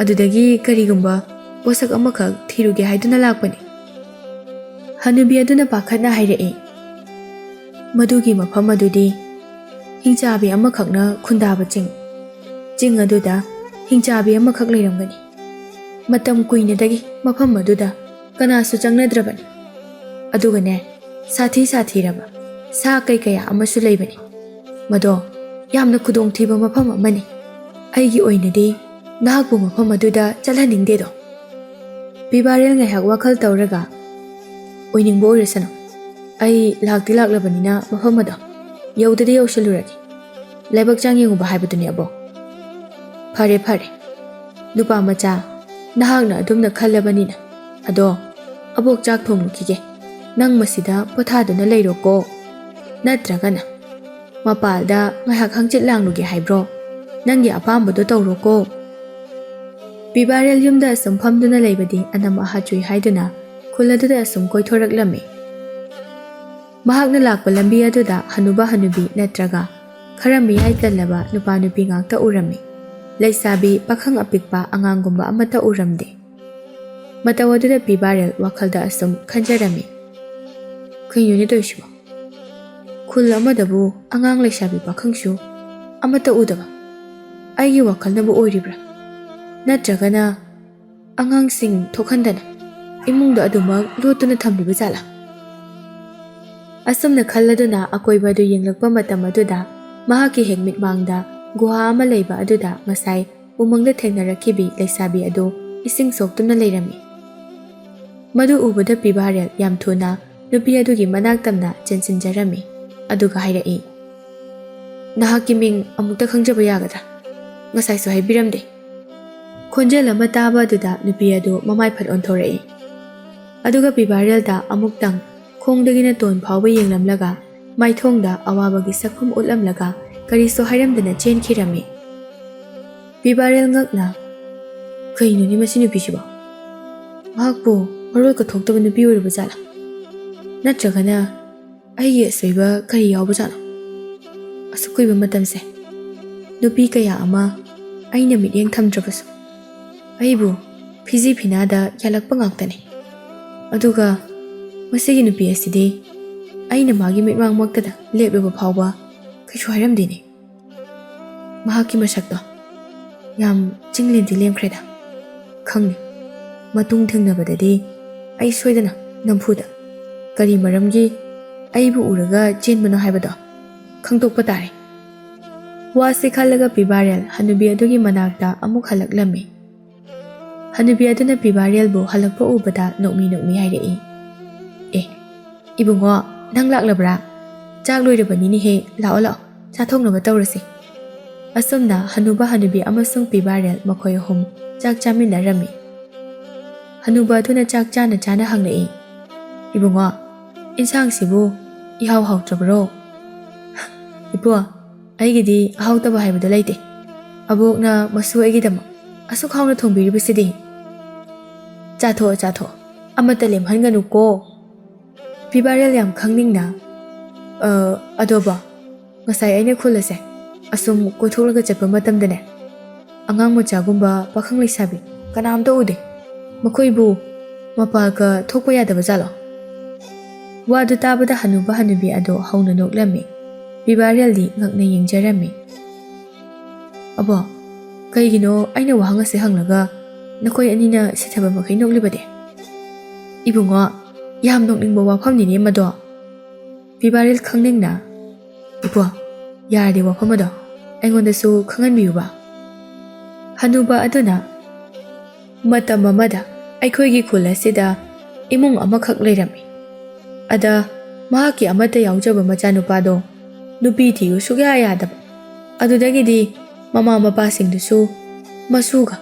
ꯑꯗꯨꯗꯒꯤ ꯀꯔꯤꯒꯨꯝꯕ ꯄꯣꯠꯁꯛ ꯑꯃꯈꯛ ꯊꯤꯔꯨꯒꯦ ꯍꯥꯏꯗꯨꯅ ꯂꯥꯛꯄꯅꯤ꯫" ꯍꯅꯨꯕꯤ ꯑꯗꯨꯅ ꯄꯥꯈꯠꯅ ꯍꯥꯏꯔꯛꯏ, "ꯃꯗꯨꯒꯤ ꯃꯐꯝ ꯑꯗꯨꯗꯤ ꯍꯤꯡꯆꯥꯕꯤ ꯑꯃꯈꯛꯅ ꯈꯨꯟꯗꯥꯕ ꯆꯤꯡ꯫ ꯆꯤꯡ ꯑꯗꯨꯗ ꯍꯤꯡꯆꯥꯕꯤ ꯑꯃꯈꯛ ꯂꯩꯔꯝꯒꯅꯤ꯫ ꯃꯇꯝ ꯀꯨꯏꯅꯗꯒꯤ ꯃꯐꯝ ꯑꯗꯨꯗ ꯀꯅꯥꯁꯨ ꯆꯪꯅꯗ꯭ꯔꯕꯅꯤ꯫ ꯑꯗꯨꯒꯅꯦ, ꯁꯥꯊꯤ ꯁꯥꯊꯤꯔꯕ ꯁꯥ ꯀꯩ ꯀꯌꯥ ꯑꯃꯁꯨ ꯂꯩꯕꯅꯤ꯫ ꯃꯗꯣ ꯌꯥꯝꯅ ꯈꯨꯗꯣꯡꯊꯤꯕ ꯃꯐꯝ ꯑꯃꯅꯤ꯫ ꯑꯩꯒꯤ ꯑꯣꯏꯅꯗꯤ ꯅꯍꯥꯛꯄꯨ ꯃꯐꯝ ꯑꯗꯨꯗ ꯆꯠꯍꯟꯅꯤꯡꯗꯦꯗꯣ꯫" ꯄꯤꯕꯥꯔꯦꯜ ꯉꯥꯏꯍꯥꯛ ꯋꯥꯈꯜ ꯇꯧꯔꯒ, "ꯑꯣꯏꯅꯤꯡꯕ ꯑꯣꯏꯔꯁꯅꯨ, ꯑꯩ ꯂꯥꯛꯇꯤ ꯂꯥꯛꯂꯕꯅꯤꯅ ꯃꯐꯝ ꯑꯗꯣ ꯌꯧꯗꯗꯤ ꯌꯧꯁꯜꯂꯨꯔꯒꯦ꯫ ꯂꯥꯏꯕꯛ ꯆꯥꯡ ꯌꯦꯡꯉꯨꯕ ꯍꯥꯏꯕꯗꯨꯅꯤ ꯑꯕꯣ꯫ ꯐꯔꯦ, ꯐꯔꯦ, ꯅꯨꯄꯥ ꯃꯆꯥ, ꯅꯍꯥꯛꯅ ꯑꯗꯨꯝꯅ ꯈꯜꯂꯕꯅꯤꯅ꯫ ꯑꯗꯣ, ꯑꯕꯣꯛ ꯆꯥꯛ ꯊꯣꯡꯂꯨꯈꯤꯒꯦ꯫ ꯅꯪ ꯃꯁꯤꯗ ꯄꯣꯊꯥꯗꯨꯅ ꯂꯩꯔꯣꯀꯣ꯫ ꯅꯠꯇ꯭ꯔꯒꯅ ꯃꯄꯥꯜꯗ ꯉꯥꯏꯍꯥꯛ ꯍꯪꯆꯤꯠ ꯂꯥꯡꯂꯨꯒꯦ ꯍꯥꯏꯕ꯭ꯔꯣ? ꯅꯪꯒꯤ ꯑꯄꯥꯝꯕꯗꯣ ꯇꯧꯔꯣꯀꯣ꯫ ꯄꯤꯕꯥꯔꯦꯜ ꯌꯨꯝꯗ ꯑꯁꯨꯝ ꯐꯝꯗꯨꯅ ꯂꯩꯕꯗꯤ ꯑꯅꯝ ꯑꯍꯥ ꯆꯨꯏ ꯍꯥꯏꯗꯨꯅ ꯈꯨꯜ ꯑꯗꯨꯗ ꯑꯁꯨꯝ ꯀꯣꯏꯊꯣꯔꯛꯂꯝꯃꯤ꯫ ꯃꯍꯥꯛꯅ ꯂꯥꯛꯄ ꯂꯝꯕꯤ ꯑꯗꯨꯗ ꯍꯅꯨꯕ ꯍꯅꯨꯕꯤ ꯅꯠꯇ꯭ꯔꯒ ꯈꯔ ꯃꯤꯌꯥꯏ ꯆꯜꯂꯕ ꯅꯨꯄꯥ ꯅꯨꯄꯤ ꯉꯥꯛꯇ ꯎꯔꯝꯃꯤ꯫ ꯂꯩꯁꯥꯕꯤ, ꯄꯥꯈꯪ ꯑꯄꯤꯛꯄ, ꯑꯉꯥꯡꯒꯨꯝꯕ ꯑꯃꯠꯇ ꯎꯔꯝꯗꯦ꯫ ꯃꯇꯧ ꯑꯗꯨꯗ ꯄꯤꯕꯥꯔꯦꯜ ꯋꯥꯈꯜꯗ ꯑꯁꯨꯝ ꯈꯟꯖꯔꯝꯃꯤ, "ꯀꯩꯅꯣꯅꯦ ꯇꯧꯔꯤꯁꯤꯕꯣ? ꯈꯨꯜ ꯑꯃꯗꯕꯨ ꯑꯉꯥꯡ, ꯂꯩꯁꯥꯕꯤ, ꯄꯥꯈꯪꯁꯨ ꯑꯃꯠꯇ ꯎꯗꯕ ꯑꯩꯒꯤ ꯋꯥꯈꯜꯅꯕꯨ ꯑꯣꯏꯔꯤꯕ꯭ꯔꯥ? ꯅꯠꯇ꯭ꯔꯒꯅ ꯑꯉꯥꯡꯁꯤꯡ ꯊꯣꯛꯍꯟꯗꯅ ꯏꯃꯨꯡꯗ ꯑꯗꯨꯃꯛ ꯂꯣꯠꯇꯨꯅ ꯊꯝꯂꯤꯕ ꯖꯥꯠꯂꯥ?" ꯑꯁꯨꯝꯅ ꯈꯜꯂꯗꯨꯅ ꯑꯀꯣꯏꯕ ꯑꯗꯨ ꯌꯦꯡꯂꯛꯄ ꯃꯇꯝ ꯑꯗꯨꯗ ꯃꯍꯥꯛꯀꯤ ꯍꯦꯛ ꯃꯤꯠꯃꯥꯡꯗ ꯒꯨꯍꯥ ꯑꯃ ꯂꯩꯕ ꯑꯗꯨꯗ ꯉꯁꯥꯏ ꯎꯃꯪꯗ ꯊꯦꯡꯅꯔꯛꯈꯤꯕꯤ ꯂꯩꯁꯥꯕꯤ ꯑꯗꯨ ꯏꯁꯤꯡ ꯁꯣꯛꯇꯨꯅ ꯂꯩꯔꯝꯃꯤ꯫ ꯃꯗꯨ ꯎꯕꯗ ꯄꯤꯕꯥꯔꯦꯜ ꯌꯥꯝ ꯊꯨꯅ ꯅꯨꯄꯤ ꯑꯗꯨꯒꯤ ꯃꯅꯥꯛ ꯇꯝꯅ ꯆꯦꯟꯁꯤꯟꯖꯔꯝꯃꯤ꯫ ꯑꯗꯨꯒ ꯍꯥꯏꯔꯛꯏ, "ꯅꯍꯥꯛꯀꯤ ꯃꯤꯡ ꯑꯃꯨꯛꯇ ꯈꯪꯖꯕ ꯌꯥꯒꯗ꯭ꯔꯥ? ꯉꯁꯥꯏꯁꯨ ꯍꯥꯏꯕꯤꯔꯝꯗꯦ꯫" ꯈꯣꯟꯖꯦꯜ ꯑꯃ ꯇꯥꯕ ꯑꯗꯨꯗ ꯅꯨꯄꯤ ꯑꯗꯨ ꯃꯃꯥꯏ ꯐꯠ ꯑꯣꯟꯊꯣꯔꯛꯏ꯫ ꯑꯗꯨꯒ ꯄꯤꯕꯥꯔꯦꯜꯗ ꯑꯃꯨꯛꯇꯪ ꯈꯣꯡꯗꯒꯤꯅ ꯇꯣꯟ ꯐꯥꯎꯕ ꯌꯦꯡꯂꯝꯂꯒ ꯃꯥꯏꯊꯣꯡꯗ ꯑꯋꯥꯕꯒꯤ ꯁꯛꯐꯝ ꯎꯠꯂꯝꯂꯒ ꯀꯔꯤꯁꯨ ꯍꯥꯏꯔꯝꯗꯅ ꯆꯦꯟꯈꯤꯔꯝꯃꯤ꯫ ꯄꯤꯕꯥꯔꯦꯜ ꯉꯛꯅ, "ꯀꯩꯅꯣꯅꯦ ꯃꯁꯤ ꯅꯨꯄꯤꯁꯤꯕꯣ? ꯃꯍꯥꯛꯄꯨ ꯃꯔꯣꯜ ꯀꯊꯣꯛꯇꯕ ꯅꯨꯄꯤ ꯑꯣꯏꯔꯕ ꯖꯥꯠꯂꯥ? ꯅꯠꯇ꯭ꯔꯒꯅ ꯑꯩꯒꯤ ꯑꯁꯣꯏꯕ ꯀꯔꯤ ꯌꯥꯎꯕ ꯖꯥꯠꯅꯣ? ꯑꯁꯨꯛ ꯀꯨꯏꯕ ꯃꯇꯝꯁꯦ ꯅꯨꯄꯤ ꯀꯌꯥ ꯑꯃ ꯑꯩꯅ ꯃꯤꯠꯌꯦꯡ ꯊꯝꯗ꯭ꯔꯕꯁꯨ ꯑꯩꯕꯨ ꯐꯤꯖꯤ ꯐꯤꯅꯥꯗ ꯌꯥꯜꯂꯛꯄ ꯉꯥꯛꯇꯅꯤ꯫ ꯑꯗꯨꯒ ꯃꯁꯤꯒꯤ ꯅꯨꯄꯤ ꯑꯁꯤꯗꯤ ꯑꯩꯅ ꯃꯥꯒꯤ ꯃꯤꯠꯃꯥꯡꯃꯛꯇꯗ ꯂꯦꯞꯂꯨꯕ ꯐꯥꯎꯕ ꯀꯩꯁꯨ ꯍꯥꯏꯔꯝꯗꯦꯅꯦ꯫ ꯃꯍꯥꯛꯀꯤ ꯃꯁꯛꯇꯣ ꯌꯥꯝ ꯆꯤꯡꯂꯦꯝꯗꯤ ꯂꯦꯝꯈ꯭ꯔꯦꯗ꯫ ꯈꯪꯅꯤ, ꯃꯇꯨꯡ ꯊꯦꯡꯅꯕꯗꯗꯤ ꯑꯩ ꯁꯣꯏꯗꯅ ꯅꯝꯐꯨꯗ ꯀꯔꯤ ꯃꯔꯝꯒꯤ ꯑꯩꯕꯨ ꯎꯔꯒ ꯆꯦꯟꯕꯅꯣ ꯍꯥꯏꯕꯗꯣ ꯈꯪꯗꯣꯛꯄ ꯇꯥꯔꯦ꯫" ꯋꯥꯁꯤ ꯈꯜꯂꯒ ꯄꯤꯕꯥꯔꯦꯜ ꯍꯅꯨꯕꯤ ꯑꯗꯨꯒꯤ ꯃꯅꯥꯛꯇ ꯑꯃꯨꯛ ꯍꯜꯂꯛꯂꯝꯃꯤ꯫ ꯍꯅꯨꯕꯤ ꯑꯗꯨꯅ ꯄꯤꯕꯥꯔꯦꯜꯕꯨ ꯍꯜꯂꯛꯄ ꯎꯕꯗ ꯅꯣꯛꯃꯤ ꯅꯣꯛꯃꯤ ꯍꯥꯏꯔꯛꯏ, "ꯑꯦ, ꯏꯕꯨꯡꯉꯣ, ꯅꯪ ꯂꯥꯛꯂꯕ꯭ꯔꯥ? ꯆꯥꯛ ꯂꯣꯏꯔꯕꯅꯤꯅꯦꯍꯦ, ꯂꯥꯛꯑꯣ ꯂꯥꯛꯑꯣ, ꯆꯥꯊꯣꯛꯅꯕ ꯇꯧꯔꯁꯤ꯫" ꯑꯁꯨꯝꯅ ꯍꯅꯨꯕ ꯍꯅꯨꯕꯤ ꯑꯃꯁꯨꯡ ꯄꯤꯕꯥꯔꯦꯜ ꯃꯈꯣꯏ ꯑꯍꯨꯝ ꯆꯥꯛ ꯆꯥꯃꯤꯟꯅꯔꯝꯃꯤ꯫ ꯍꯅꯨꯕ ꯑꯗꯨꯅ ꯆꯥꯛ ꯆꯥꯅ ꯆꯥꯅ ꯍꯪꯂꯛꯏ, "ꯏꯕꯨꯡꯉꯣ, ꯏꯟꯁꯥꯡꯁꯤꯕꯨ ꯏꯍꯥꯎ ꯍꯥꯎꯇ꯭ꯔꯕ꯭ꯔꯣ?" "ꯏꯄꯨ, ꯑꯩꯒꯤꯗꯤ ꯑꯍꯥꯎꯇꯕ ꯍꯥꯏꯕꯗꯣ ꯂꯩꯇꯦ꯫ ꯑꯕꯣꯛꯅ ꯃꯁꯨ ꯑꯩꯒꯤꯗꯃꯛ ꯑꯁꯨꯛ ꯍꯥꯎꯅ ꯊꯣꯡꯕꯤꯔꯤꯕꯁꯤꯗꯤ꯫ ꯆꯥꯊꯣꯛꯑꯣ, ꯆꯥꯊꯣꯛꯑꯣ, ꯑꯃꯠꯇ ꯂꯦꯝꯍꯟꯒꯅꯨꯀꯣ꯫" ꯄꯤꯕꯥꯔꯦꯜ ꯌꯥꯝ ꯈꯪꯅꯤꯡꯅ, "ꯑ, ꯑꯗꯣꯕ, ꯉꯁꯥꯏ ꯑꯩꯅ ꯈꯨꯜ ꯑꯁꯦ ꯑꯁꯨꯝ ꯀꯣꯏꯊꯣꯛꯂꯒ ꯆꯠꯄ ꯃꯇꯝꯗꯅꯦ, ꯑꯉꯥꯡ ꯃꯆꯥꯒꯨꯝꯕ, ꯄꯥꯈꯪ ꯂꯩꯁꯥꯕꯤ ꯀꯅꯥꯝꯇ ꯎꯗꯦ꯫ ꯃꯈꯣꯏꯕꯨ ꯃꯄꯥꯒ ꯊꯣꯛꯄ ꯌꯥꯗꯕ ꯖꯥꯠꯂꯣ?" ꯋꯥꯗꯨ ꯇꯥꯕꯗ ꯍꯅꯨꯕ ꯍꯅꯨꯕꯤ ꯑꯗꯣ ꯍꯧꯅ ꯅꯣꯛꯂꯝꯃꯤ꯫ ꯄꯤꯕꯥꯔꯦꯜꯗꯤ ꯉꯛꯅ ꯌꯦꯡꯖꯔꯝꯃꯤ꯫ "ꯑꯕꯣ, ꯀꯩꯒꯤꯅꯣ ꯑꯩꯅ ꯋꯥꯍꯪ ꯑꯁꯦ ꯍꯪꯂꯒ ꯅꯈꯣꯏ ꯑꯅꯤꯅ ꯁꯤꯊꯕ ꯃꯈꯩ ꯅꯣꯛꯂꯤꯕꯗꯤ?" "ꯏꯕꯨꯡꯉꯣ, ꯌꯥꯝ ꯅꯣꯛꯅꯤꯡꯕ ꯋꯥꯐꯝꯅꯤꯅꯦ ꯃꯗꯣ꯫" ꯄꯤꯕꯥꯔꯦꯜ ꯈꯪꯅꯤꯡꯅ, "ꯏꯄꯨ, ꯌꯥꯔꯗꯤ ꯋꯥꯐꯝ ꯑꯗꯣ ꯑꯩꯉꯣꯟꯗꯁꯨ ꯈꯪꯍꯟꯕꯤꯌꯨꯕ꯫" ꯍꯅꯨꯕ ꯑꯗꯨꯅ, "ꯃꯇꯝ ꯑꯃꯗ ꯑꯩꯈꯣꯏꯒꯤ ꯈꯨꯜ ꯑꯁꯤꯗ ꯏꯃꯨꯡ ꯑꯃꯈꯛ ꯂꯩꯔꯝꯃꯤ꯫ ꯑꯗ ꯃꯍꯥꯛꯀꯤ ꯑꯃꯠꯇ ꯌꯥꯎꯖꯕ ꯃꯆꯥꯅꯨꯄꯥꯗꯣ ꯅꯨꯄꯤ ꯊꯤꯌꯨ ꯁꯨꯛꯌꯥ ꯌꯥꯗꯕ꯫ ꯑꯗꯨꯗꯒꯤꯗꯤ ꯃꯃꯥ ꯃꯄꯥꯁꯤꯡꯗꯨꯁꯨ ꯃꯁꯨꯒ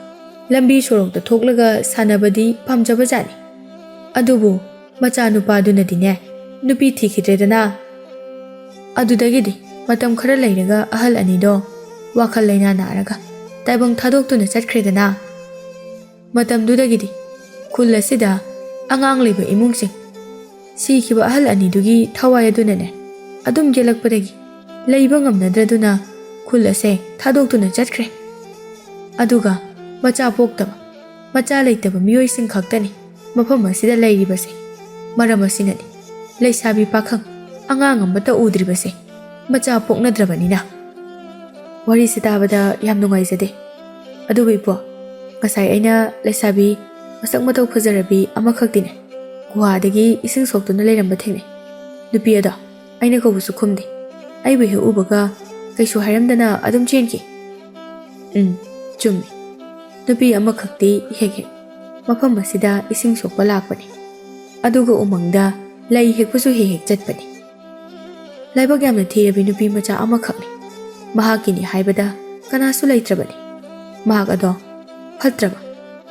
ꯂꯝꯕꯤ ꯁꯣꯔꯣꯛꯇ ꯊꯣꯛꯂꯒ ꯁꯥꯟꯅꯕꯗꯤ ꯄꯥꯝꯖꯕꯖꯥꯠꯅꯤ꯫ ꯑꯗꯨꯕꯨ ꯃꯆꯥꯅꯨꯄꯥꯗꯨꯅꯗꯤꯅꯦ ꯅꯨꯄꯤ ꯊꯤꯈꯤꯗ꯭ꯔꯦꯗꯅ꯫ ꯑꯗꯨꯗꯒꯤꯗꯤ ꯃꯇꯝ ꯈꯔ ꯂꯩꯔꯒ ꯑꯍꯜ ꯑꯅꯤꯗꯣ ꯋꯥꯈꯜ ꯂꯩꯅꯥ ꯅꯥꯔꯒ ꯇꯥꯏꯕꯪ ꯊꯥꯗꯣꯛꯇꯨꯅ ꯆꯠꯈ꯭ꯔꯦꯗꯅ꯫ ꯃꯇꯝꯗꯨꯗꯒꯤꯗꯤ ꯈꯨꯜ ꯑꯁꯤꯗ ꯑꯉꯥꯡ ꯂꯩꯕ ꯏꯃꯨꯡꯁꯤꯡ, ꯁꯤꯈꯤꯕ ꯑꯍꯜ ꯑꯅꯤꯗꯨꯒꯤ ꯊꯋꯥꯏ ꯑꯗꯨꯅꯅꯦ ꯑꯗꯨꯝ ꯌꯦꯜꯂꯛꯄꯗꯒꯤ ꯂꯩꯕ ꯉꯝꯅꯗ꯭ꯔꯗꯨꯅ ꯈꯨꯜ ꯑꯁꯦ ꯊꯥꯗꯣꯛꯇꯨꯅ ꯆꯠꯈ꯭ꯔꯦ꯫ ꯑꯗꯨꯒ ꯃꯆꯥ ꯄꯣꯛꯇꯕ, ꯃꯆꯥ ꯂꯩꯇꯕ ꯃꯤꯑꯣꯏꯁꯤꯡ ꯈꯛꯇꯅꯤ ꯃꯐꯝ ꯑꯁꯤꯗ ꯂꯩꯔꯤꯕꯁꯦ꯫ ꯃꯔꯝ ꯑꯁꯤꯅꯅꯤ ꯂꯩꯁꯥꯕꯤ ꯄꯥꯈꯪ ꯑꯉꯥꯡ ꯑꯃꯠꯇ ꯎꯗ꯭ꯔꯤꯕꯁꯦ, ꯃꯆꯥ ꯄꯣꯛꯅꯗ꯭ꯔꯕꯅꯤꯅ꯫" ꯋꯥꯔꯤꯁꯤ ꯇꯥꯕꯗ ꯌꯥꯝ ꯅꯨꯡꯉꯥꯏꯖꯗꯦ꯫ ꯑꯗꯨꯕꯨ ꯏꯄꯨ, ꯉꯁꯥꯏ ꯑꯩꯅ ꯂꯩꯁꯥꯕꯤ ꯃꯁꯛ ꯃꯇꯧ ꯐꯖꯔꯕꯤ ꯑꯃꯈꯛꯇꯤꯅꯦ ꯒꯨꯍꯥꯗꯒꯤ ꯏꯁꯤꯡ ꯁꯣꯛꯇꯨꯅ ꯂꯩꯔꯝꯕ ꯊꯦꯡꯅꯩ꯫ ꯅꯨꯄꯤ ꯑꯗꯣ ꯑꯩꯅ ꯀꯧꯕꯁꯨ ꯈꯨꯝꯗꯦ꯫ ꯑꯩꯕꯨ ꯍꯦꯛ ꯎꯕꯒ ꯀꯩꯁꯨ ꯍꯥꯏꯔꯝꯗꯅ ꯑꯗꯨꯝ ꯆꯦꯟꯈꯤ꯫ ꯎꯝ, ꯆꯨꯝꯃꯤ꯫ ꯅꯨꯄꯤ ꯑꯃꯈꯛꯇꯤ ꯍꯦꯛ ꯍꯦꯛ ꯃꯐꯝ ꯑꯁꯤꯗ ꯏꯁꯤꯡ ꯁꯣꯛꯄ ꯂꯥꯛꯄꯅꯤ꯫ ꯑꯗꯨꯒ ꯎꯃꯪꯗ ꯂꯩ ꯍꯦꯛꯄꯁꯨ ꯍꯦꯛ ꯍꯦꯛ ꯆꯠꯄꯅꯤ꯫ ꯂꯥꯏꯕꯛ ꯌꯥꯝꯅ ꯊꯤꯔꯕꯤ ꯅꯨꯄꯤ ꯃꯆꯥ ꯑꯃꯈꯛꯅꯤ꯫ ꯃꯍꯥꯛꯀꯤꯅꯤ ꯍꯥꯏꯕꯗ ꯀꯅꯥꯁꯨ ꯂꯩꯇ꯭ꯔꯕꯅꯤ꯫ ꯃꯍꯥꯛ ꯑꯗꯣ ꯐꯠꯇ꯭ꯔꯕ,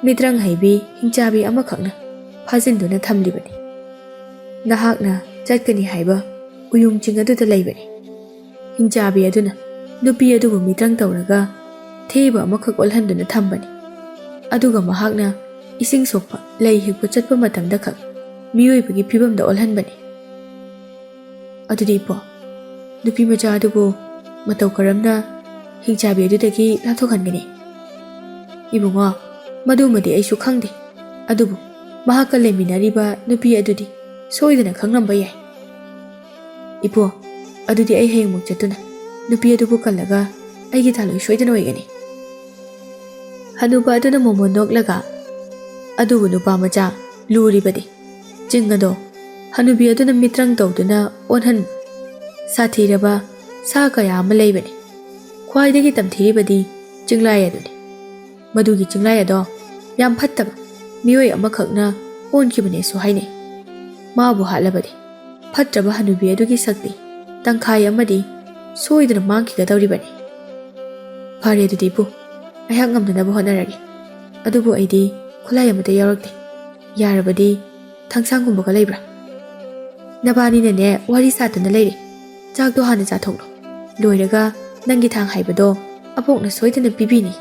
ꯃꯤꯇ꯭ꯔꯪ ꯍꯩꯕꯤ ꯍꯤꯡꯆꯥꯕꯤ ꯑꯃꯈꯛꯅ ꯐꯥꯖꯤꯟꯗꯨꯅ ꯊꯝꯂꯤꯕꯅꯤ꯫ ꯅꯍꯥꯛꯅ ꯆꯠꯀꯅꯤ ꯍꯥꯏꯕ ꯎꯌꯨꯡ ꯆꯤꯡ ꯑꯗꯨꯗ ꯂꯩꯕꯅꯤ꯫ ꯍꯤꯡꯆꯥꯕꯤ ꯑꯗꯨꯅ ꯅꯨꯄꯤ ꯑꯗꯨꯕꯨ ꯃꯤꯇ꯭ꯔꯪ ꯇꯧꯔꯒ ꯊꯦꯕ ꯑꯃꯈꯛ ꯑꯣꯜꯍꯟꯗꯨꯅ ꯊꯝꯕꯅꯤ꯫ ꯑꯗꯨꯒ ꯃꯍꯥꯛꯅ ꯏꯁꯤꯡ ꯁꯣꯛꯄ ꯂꯩ ꯍꯦꯛꯄ ꯆꯠꯄ ꯃꯇꯝꯗ ꯈꯛ ꯃꯤꯑꯣꯏꯕꯒꯤ ꯐꯤꯕꯝꯗ ꯑꯣꯜꯍꯟꯕꯅꯤ꯫ ꯑꯗꯨꯗꯤ ꯏꯄꯣ, ꯅꯨꯄꯤ ꯃꯆꯥ ꯑꯗꯨꯕꯨ ꯃꯇꯧ ꯀꯔꯝꯅ ꯍꯤꯡꯆꯥꯕꯤ ꯑꯗꯨꯗꯒꯤ ꯂꯥꯞꯊꯣꯛꯍꯟꯒꯅꯤ? ꯏꯕꯨꯡꯉꯣ, ꯃꯗꯨꯃꯗꯤ ꯑꯩꯁꯨ ꯈꯪꯗꯦ꯫ ꯑꯗꯨꯕꯨ ꯃꯍꯥꯛꯀ ꯂꯩꯃꯤꯟꯅꯔꯤꯕ ꯅꯨꯄꯤ ꯑꯗꯨꯗꯤ ꯁꯣꯏꯗꯅ ꯈꯪꯂꯝꯕ ꯌꯥꯏ꯫ ꯏꯄꯣ, ꯑꯗꯨꯗꯤ ꯑꯩ ꯍꯌꯦꯡꯃꯛ ꯆꯠꯇꯨꯅ ꯅꯨꯄꯤ ꯑꯗꯨꯕꯨ ꯀꯜꯂꯒ ꯑꯩꯒꯤ ꯊꯥꯂꯣꯏ ꯁꯣꯏꯗꯅ ꯑꯣꯏꯒꯅꯤ꯫ ꯍꯅꯨꯕ ꯑꯗꯨꯅ ꯃꯣꯃꯣꯟ ꯅꯣꯛꯂꯒ, ꯑꯗꯨꯕꯨ ꯅꯨꯄꯥ ꯃꯆꯥ, ꯂꯨꯔꯤꯕꯗꯤ ꯆꯤꯡ ꯑꯗꯣ ꯍꯅꯨꯕꯤ ꯑꯗꯨꯅ ꯃꯤꯇ꯭ꯔꯪ ꯇꯧꯗꯨꯅ ꯑꯣꯟꯍꯟ ꯁꯥꯊꯤꯔꯕ ꯁꯥ ꯀꯌꯥ ꯑꯃ ꯂꯩꯕꯅꯤ꯫ ꯈ꯭ꯋꯥꯏꯗꯒꯤ ꯇꯝꯊꯤꯔꯤꯕꯗꯤ ꯆꯤꯡꯂꯥꯏ ꯑꯗꯨꯅꯤ꯫ ꯃꯗꯨꯒꯤ ꯆꯤꯡꯂꯥꯏ ꯑꯗꯣ ꯌꯥꯝ ꯐꯠꯇꯕ ꯃꯤꯑꯣꯏ ꯑꯃꯈꯛꯅ ꯑꯣꯟꯈꯤꯕꯅꯦꯁꯨ ꯍꯥꯏꯅꯩ꯫ ꯃꯥꯕꯨ ꯍꯥꯠꯂꯕꯗꯤ ꯐꯠꯇ꯭ꯔꯕ ꯍꯅꯨꯕꯤ ꯑꯗꯨꯒꯤ ꯁꯛꯇꯤ ꯇꯪꯈꯥꯏ ꯑꯃꯗꯤ ꯁꯣꯏꯗꯅ ꯃꯥꯡꯈꯤꯒꯗꯧꯔꯤꯕꯅꯤ꯫ ꯐꯔꯦ ꯑꯗꯨꯗꯤ ꯏꯄꯨ, ꯑꯩꯍꯥꯛ ꯉꯝꯅꯅꯕ ꯍꯣꯠꯅꯔꯒꯦ꯫ ꯑꯗꯨꯕꯨ ꯑꯩꯗꯤ ꯈꯨꯠꯂꯥꯏ ꯑꯃꯠꯇ ꯌꯥꯎꯔꯛꯇꯦ꯫ ꯌꯥꯔꯕꯗꯤ ꯊꯥꯡꯁꯥꯡꯒꯨꯝꯕꯒ ꯂꯩꯕ꯭ꯔꯥ? ꯅꯕꯥꯅꯤꯅꯅꯦ ꯋꯥꯔꯤ ꯁꯥꯗꯨꯅ ꯂꯩꯔꯦ꯫ ꯆꯥꯛꯇꯣ ꯍꯥꯟꯅ ꯆꯥꯊꯣꯛꯂꯣ꯫ ꯂꯣꯏꯔꯒ ꯅꯪꯒꯤ ꯊꯥꯡ ꯍꯥꯏꯕꯗꯣ ꯑꯕꯣꯛꯅ ꯁꯣꯏꯗꯅ ꯄꯤꯕꯤꯅꯤ꯫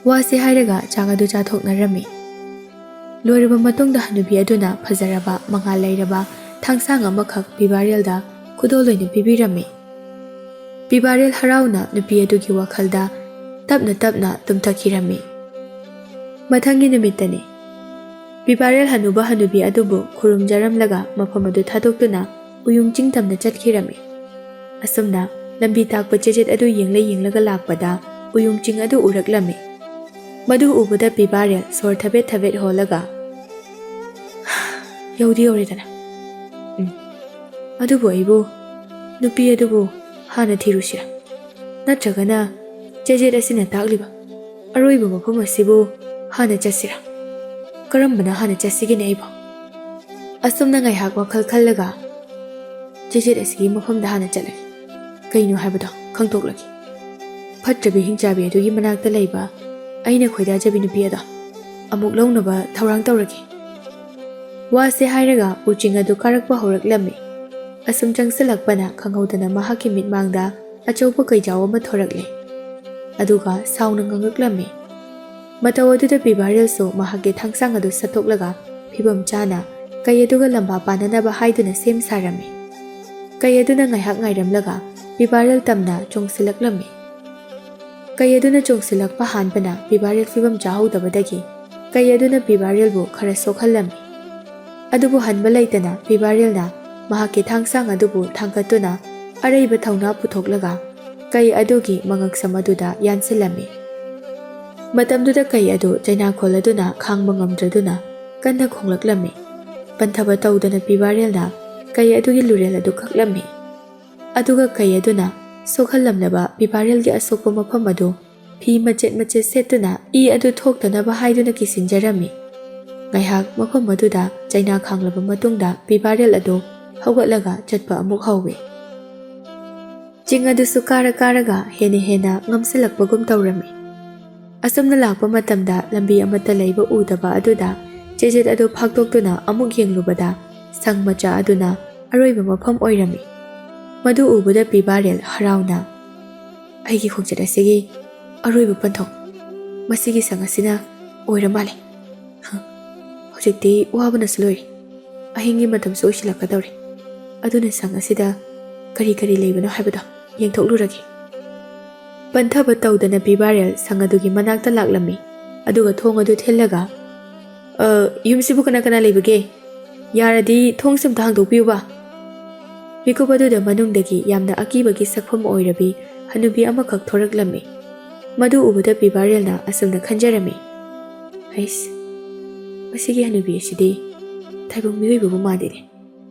ꯋꯥꯁꯦ ꯍꯥꯏꯔꯒ ꯆꯥꯛ ꯑꯗꯨ ꯆꯥꯊꯣꯛꯅꯔꯝꯃꯤ꯫ ꯂꯣꯏꯔꯕ ꯃꯇꯨꯡꯗ ꯍꯅꯨꯕꯤ ꯑꯗꯨꯅ ꯐꯖꯔꯕ ꯃꯉꯥꯜ ꯂꯩꯔꯕ ꯊꯥꯡꯁꯥꯡ ꯑꯃꯈꯛ ꯄꯤꯕꯥꯔꯦꯜꯗ ꯈꯨꯗꯣꯜ ꯑꯣꯏꯅ ꯄꯤꯕꯤꯔꯝꯃꯤ꯫ ꯄꯤꯕꯥꯔꯦꯜ ꯍꯔꯥꯎꯅ ꯅꯨꯄꯤ ꯑꯗꯨꯒꯤ ꯋꯥꯈꯜꯗ ꯇꯞꯅ ꯇꯞꯅ ꯇꯨꯝꯊꯈꯤꯔꯝꯃꯤ꯫ ꯃꯊꯪꯒꯤ ꯅꯨꯃꯤꯠꯇꯅꯤ꯫ ꯄꯤꯕꯥꯔꯦꯜ ꯍꯅꯨꯕ ꯍꯅꯨꯕꯤ ꯑꯗꯨꯕꯨ ꯈꯨꯔꯨꯝꯖꯔꯝꯂꯒ ꯃꯐꯝ ꯑꯗꯨ ꯊꯥꯗꯣꯛꯇꯨꯅ ꯎꯌꯨꯡ ꯆꯤꯡ ꯇꯝꯅ ꯆꯠꯈꯤꯔꯝꯃꯤ꯫ ꯑꯁꯨꯝꯅ ꯂꯝꯕꯤ ꯇꯥꯛꯄ ꯆꯦꯆꯦꯠ ꯑꯗꯨ ꯌꯦꯡꯂ ꯌꯦꯡꯂꯒ ꯂꯥꯛꯄꯗ ꯎꯌꯨꯡ ꯆꯤꯡ ꯑꯗꯨ ꯎꯔꯛꯂꯝꯃꯤ꯫ ꯃꯗꯨ ꯎꯕꯗ ꯄꯤꯕꯥꯔꯦꯜ ꯁꯣꯔ ꯊꯕꯦꯠ ꯊꯕꯦꯠ ꯍꯣꯜꯂꯒ, "ꯌꯧꯗꯤ ꯌꯧꯔꯦꯗꯅ꯫ ꯎꯝ, ꯑꯗꯨꯕꯨ ꯑꯩꯕꯨ, ꯅꯨꯄꯤ ꯑꯗꯨꯕꯨ ꯍꯥꯟꯅ ꯊꯤꯔꯨꯁꯤꯔꯥ? ꯅꯠꯇ꯭ꯔꯒꯅ ꯆꯦꯆꯦꯠ ꯑꯁꯤꯅ ꯇꯥꯛꯂꯤꯕ ꯑꯔꯣꯏꯕ ꯃꯐꯝ ꯑꯁꯤꯕꯨ ꯍꯥꯟꯅ ꯆꯠꯁꯤꯔꯥ? ꯀꯔꯝꯕꯅ ꯍꯥꯟꯅ ꯆꯠꯁꯤꯒꯦꯅꯦ ꯑꯩꯕꯣ?" ꯑꯁꯨꯝꯅ ꯉꯥꯏꯍꯥꯛ ꯋꯥꯈꯜ ꯈꯜꯂꯒ, "ꯆꯦꯆꯦꯠ ꯑꯁꯤꯒꯤ ꯃꯐꯝꯗ ꯍꯥꯟꯅ ꯆꯠꯂꯒꯦ꯫ ꯀꯩꯅꯣ ꯍꯥꯏꯕꯗꯣ ꯈꯪꯗꯣꯛꯂꯒꯦ꯫ ꯐꯠꯇ꯭ꯔꯕꯤ ꯍꯤꯡꯆꯥꯕꯤ ꯑꯗꯨꯒꯤ ꯃꯅꯥꯛꯇ ꯂꯩꯕ ꯑꯩꯅ ꯈꯣꯏꯗꯥꯖꯕꯤ ꯅꯨꯄꯤ ꯑꯗꯣ ꯑꯃꯨꯛ ꯂꯧꯅꯕ ꯊꯧꯔꯥꯡ ꯇꯧꯔꯒꯦ꯫ ꯋꯥꯁꯦ ꯍꯥꯏꯔꯒ ꯎꯆꯤꯡ ꯑꯗꯨ ꯀꯥꯔꯛꯄ ꯍꯧꯔꯛꯂꯝꯃꯤ꯫ ꯑꯁꯨꯝ ꯆꯪꯁꯤꯜꯂꯛꯄꯅ ꯈꯪꯍꯧꯗꯅ ꯃꯍꯥꯛꯀꯤ ꯃꯤꯠꯃꯥꯡꯗ ꯑꯆꯧꯕ ꯀꯩꯖꯥꯎ ꯑꯃ ꯊꯣꯔꯛꯂꯦ꯫ ꯑꯗꯨꯒ ꯁꯥꯎꯅ ꯉꯥꯡꯉꯛꯂꯝꯃꯤ꯫ ꯃꯇꯧ ꯑꯗꯨꯗ ꯄꯤꯕꯥꯔꯦꯜꯁꯨ ꯃꯍꯥꯛꯀꯤ ꯊꯥꯡꯁꯥꯡ ꯑꯗꯨ ꯁꯠꯇꯣꯛꯂꯒ ꯐꯤꯕꯝ ꯆꯥꯅ ꯀꯩ ꯑꯗꯨꯒ ꯂꯝꯕꯥ ꯄꯥꯅꯅꯕ ꯍꯥꯏꯗꯨꯅ ꯁꯦꯝ ꯁꯥꯔꯝꯃꯤ꯫ ꯀꯩ ꯑꯗꯨꯅ ꯉꯥꯏꯍꯥꯛ ꯉꯥꯏꯔꯝꯂꯒ ꯄꯤꯕꯥꯔꯦꯜ ꯇꯝꯅ ꯆꯣꯡꯁꯤꯜꯂꯛꯂꯝꯃꯤ꯫ ꯀꯩ ꯑꯗꯨꯅ ꯆꯣꯡꯁꯤꯜꯂꯛꯄ ꯍꯥꯟꯕꯅ ꯄꯤꯕꯥꯔꯦꯜ ꯐꯤꯕꯝ ꯆꯥꯍꯧꯗꯕꯗꯒꯤ ꯀꯩ ꯑꯗꯨꯅ ꯄꯤꯕꯥꯔꯦꯜꯕꯨ ꯈꯔ ꯁꯣꯛꯍꯜꯂꯝꯃꯤ꯫ ꯑꯗꯨꯕꯨ ꯍꯟꯕ ꯂꯩꯇꯅ ꯄꯤꯕꯥꯔꯦꯜꯅ ꯃꯍꯥꯛꯀꯤ ꯊꯥꯡꯁꯥꯡ ꯑꯗꯨꯕꯨ ꯊꯥꯡꯒꯠꯇꯨꯅ ꯑꯔꯩꯕ ꯊꯧꯅꯥ ꯄꯨꯊꯣꯛꯂꯒ ꯀꯩ ꯑꯗꯨꯒꯤ ꯃꯉꯛꯁꯝ ꯑꯗꯨꯗ ꯌꯥꯟꯁꯤꯜꯂꯝꯃꯤ꯫ ꯃꯇꯝꯗꯨꯗ ꯀꯩ ꯑꯗꯨ ꯆꯩꯅꯥꯈꯣꯜ ꯑꯗꯨꯅ ꯈꯥꯡꯕ ꯉꯝꯗ꯭ꯔꯗꯨꯅ ꯀꯟꯅ ꯈꯣꯡꯂꯛꯂꯝꯃꯤ꯫ ꯄꯟꯊꯕ ꯇꯧꯗꯅ ꯄꯤꯕꯥꯔꯦꯜꯅ ꯀꯩ ꯑꯗꯨꯒꯤ ꯂꯨꯔꯦꯜ ꯑꯗꯨ ꯀꯛꯂꯝꯃꯤ꯫ ꯑꯗꯨꯒ ꯀꯩ ꯑꯗꯨꯅ ꯁꯣꯛꯍꯜꯂꯝꯂꯕ ꯄꯤꯕꯥꯔꯦꯜꯒꯤ ꯑꯁꯣꯛꯄ ꯃꯐꯝ ꯑꯗꯨ ꯐꯤ ꯃꯆꯦꯠ ꯃꯆꯦꯠ ꯁꯦꯠꯇꯨꯅ ꯏ ꯑꯗꯨ ꯊꯣꯛꯇꯅꯕ ꯍꯥꯏꯗꯨꯅ ꯀꯤꯁꯤꯟꯖꯔꯝꯃꯤ꯫ ꯉꯥꯏꯍꯥꯛ ꯃꯐꯝ ꯑꯗꯨꯗ ꯆꯩꯅꯥ ꯈꯥꯡꯂꯕ ꯃꯇꯨꯡꯗ ꯄꯤꯕꯥꯔꯦꯜ ꯑꯗꯨ ꯍꯧꯒꯠꯂꯒ ꯆꯠꯄ ꯑꯃꯨꯛ ꯍꯧꯏ꯫ ꯆꯤꯡ ꯑꯗꯨꯁꯨ ꯀꯥꯔ ꯀꯥꯔꯒ ꯍꯦꯟꯅ ꯍꯦꯟꯅ ꯉꯝꯁꯤꯜꯂꯛꯄꯒꯨꯝ ꯇꯧꯔꯝꯃꯤ꯫ ꯑꯁꯨꯝꯅ ꯂꯥꯛꯄ ꯃꯇꯝꯗ ꯂꯝꯕꯤ ꯑꯃꯠꯇ ꯂꯩꯕ ꯎꯗꯕ ꯑꯗꯨꯗ ꯆꯦꯖꯦꯠ ꯑꯗꯨ ꯐꯥꯛꯇꯣꯛꯇꯨꯅ ꯑꯃꯨꯛ ꯌꯦꯡꯂꯨꯕꯗ ꯁꯪ ꯃꯆꯥ ꯑꯗꯨꯅ ꯑꯔꯣꯏꯕ ꯃꯐꯝ ꯑꯣꯏꯔꯝꯃꯤ꯫ ꯃꯗꯨ ꯎꯕꯗ ꯄꯤꯕꯥꯔꯦꯜ ꯍꯔꯥꯎꯅ, "ꯑꯩꯒꯤ ꯈꯣꯡꯆꯠ ꯑꯁꯤꯒꯤ ꯑꯔꯣꯏꯕ ꯄꯟꯊꯨꯡ ꯃꯁꯤꯒꯤ ꯁꯪ ꯑꯁꯤꯅ ꯑꯣꯏꯔ ꯃꯥꯜꯂꯦ꯫ ꯍ, ꯍꯧꯖꯤꯛꯇꯤ ꯋꯥꯕꯅꯁꯨ ꯂꯣꯏꯔꯦ꯫ ꯑꯍꯤꯡꯒꯤ ꯃꯇꯝꯁꯨ ꯑꯣꯏꯁꯤꯜꯂꯛꯀꯗꯧꯔꯦ꯫ ꯑꯗꯨꯅ ꯁꯪ ꯑꯁꯤꯗ ꯀꯔꯤ ꯀꯔꯤ ꯂꯩꯕꯅꯣ ꯍꯥꯏꯕꯗꯣ ꯌꯦꯡꯊꯣꯛꯂꯨꯔꯒꯦ꯫" ꯄꯟꯊꯕ ꯇꯧꯗꯅ ꯄꯤꯕꯥꯔꯦꯜ ꯁꯪ ꯑꯗꯨꯒꯤ ꯃꯅꯥꯛꯇ ꯂꯥꯛꯂꯝꯃꯤ꯫ ꯑꯗꯨꯒ ꯊꯣꯡ ꯑꯗꯨ ꯊꯤꯜꯂꯒ, "ꯑ, ꯌꯨꯝꯁꯤꯕꯨ ꯀꯅꯥ ꯀꯅꯥ ꯂꯩꯕꯒꯦ? ꯌꯥꯔꯗꯤ ꯊꯣꯡꯁꯤ ꯑꯝꯇ ꯍꯥꯡꯗꯣꯛꯄꯤꯌꯨꯕ꯫" ꯃꯤꯀꯨꯞ ꯑꯗꯨꯗ ꯃꯅꯨꯡꯗꯒꯤ ꯌꯥꯝꯅ ꯑꯀꯤꯕꯒꯤ ꯁꯛꯐꯝ ꯑꯣꯏꯔꯕꯤ ꯍꯅꯨꯕꯤ ꯑꯃꯈꯛ ꯊꯣꯔꯛꯂꯝꯃꯤ꯫ ꯃꯗꯨ ꯎꯕꯗ ꯄꯤꯕꯥꯔꯦꯜꯅ ꯑꯁꯨꯝꯅ ꯈꯟꯖꯔꯝꯃꯤ, "ꯍꯩꯁ, ꯃꯁꯤꯒꯤ ꯍꯅꯨꯕꯤ ꯑꯁꯤꯗꯤ ꯇꯥꯏꯕꯪ ꯃꯤꯑꯣꯏꯕꯕꯨ ꯃꯥꯟꯗꯦꯅꯦ꯫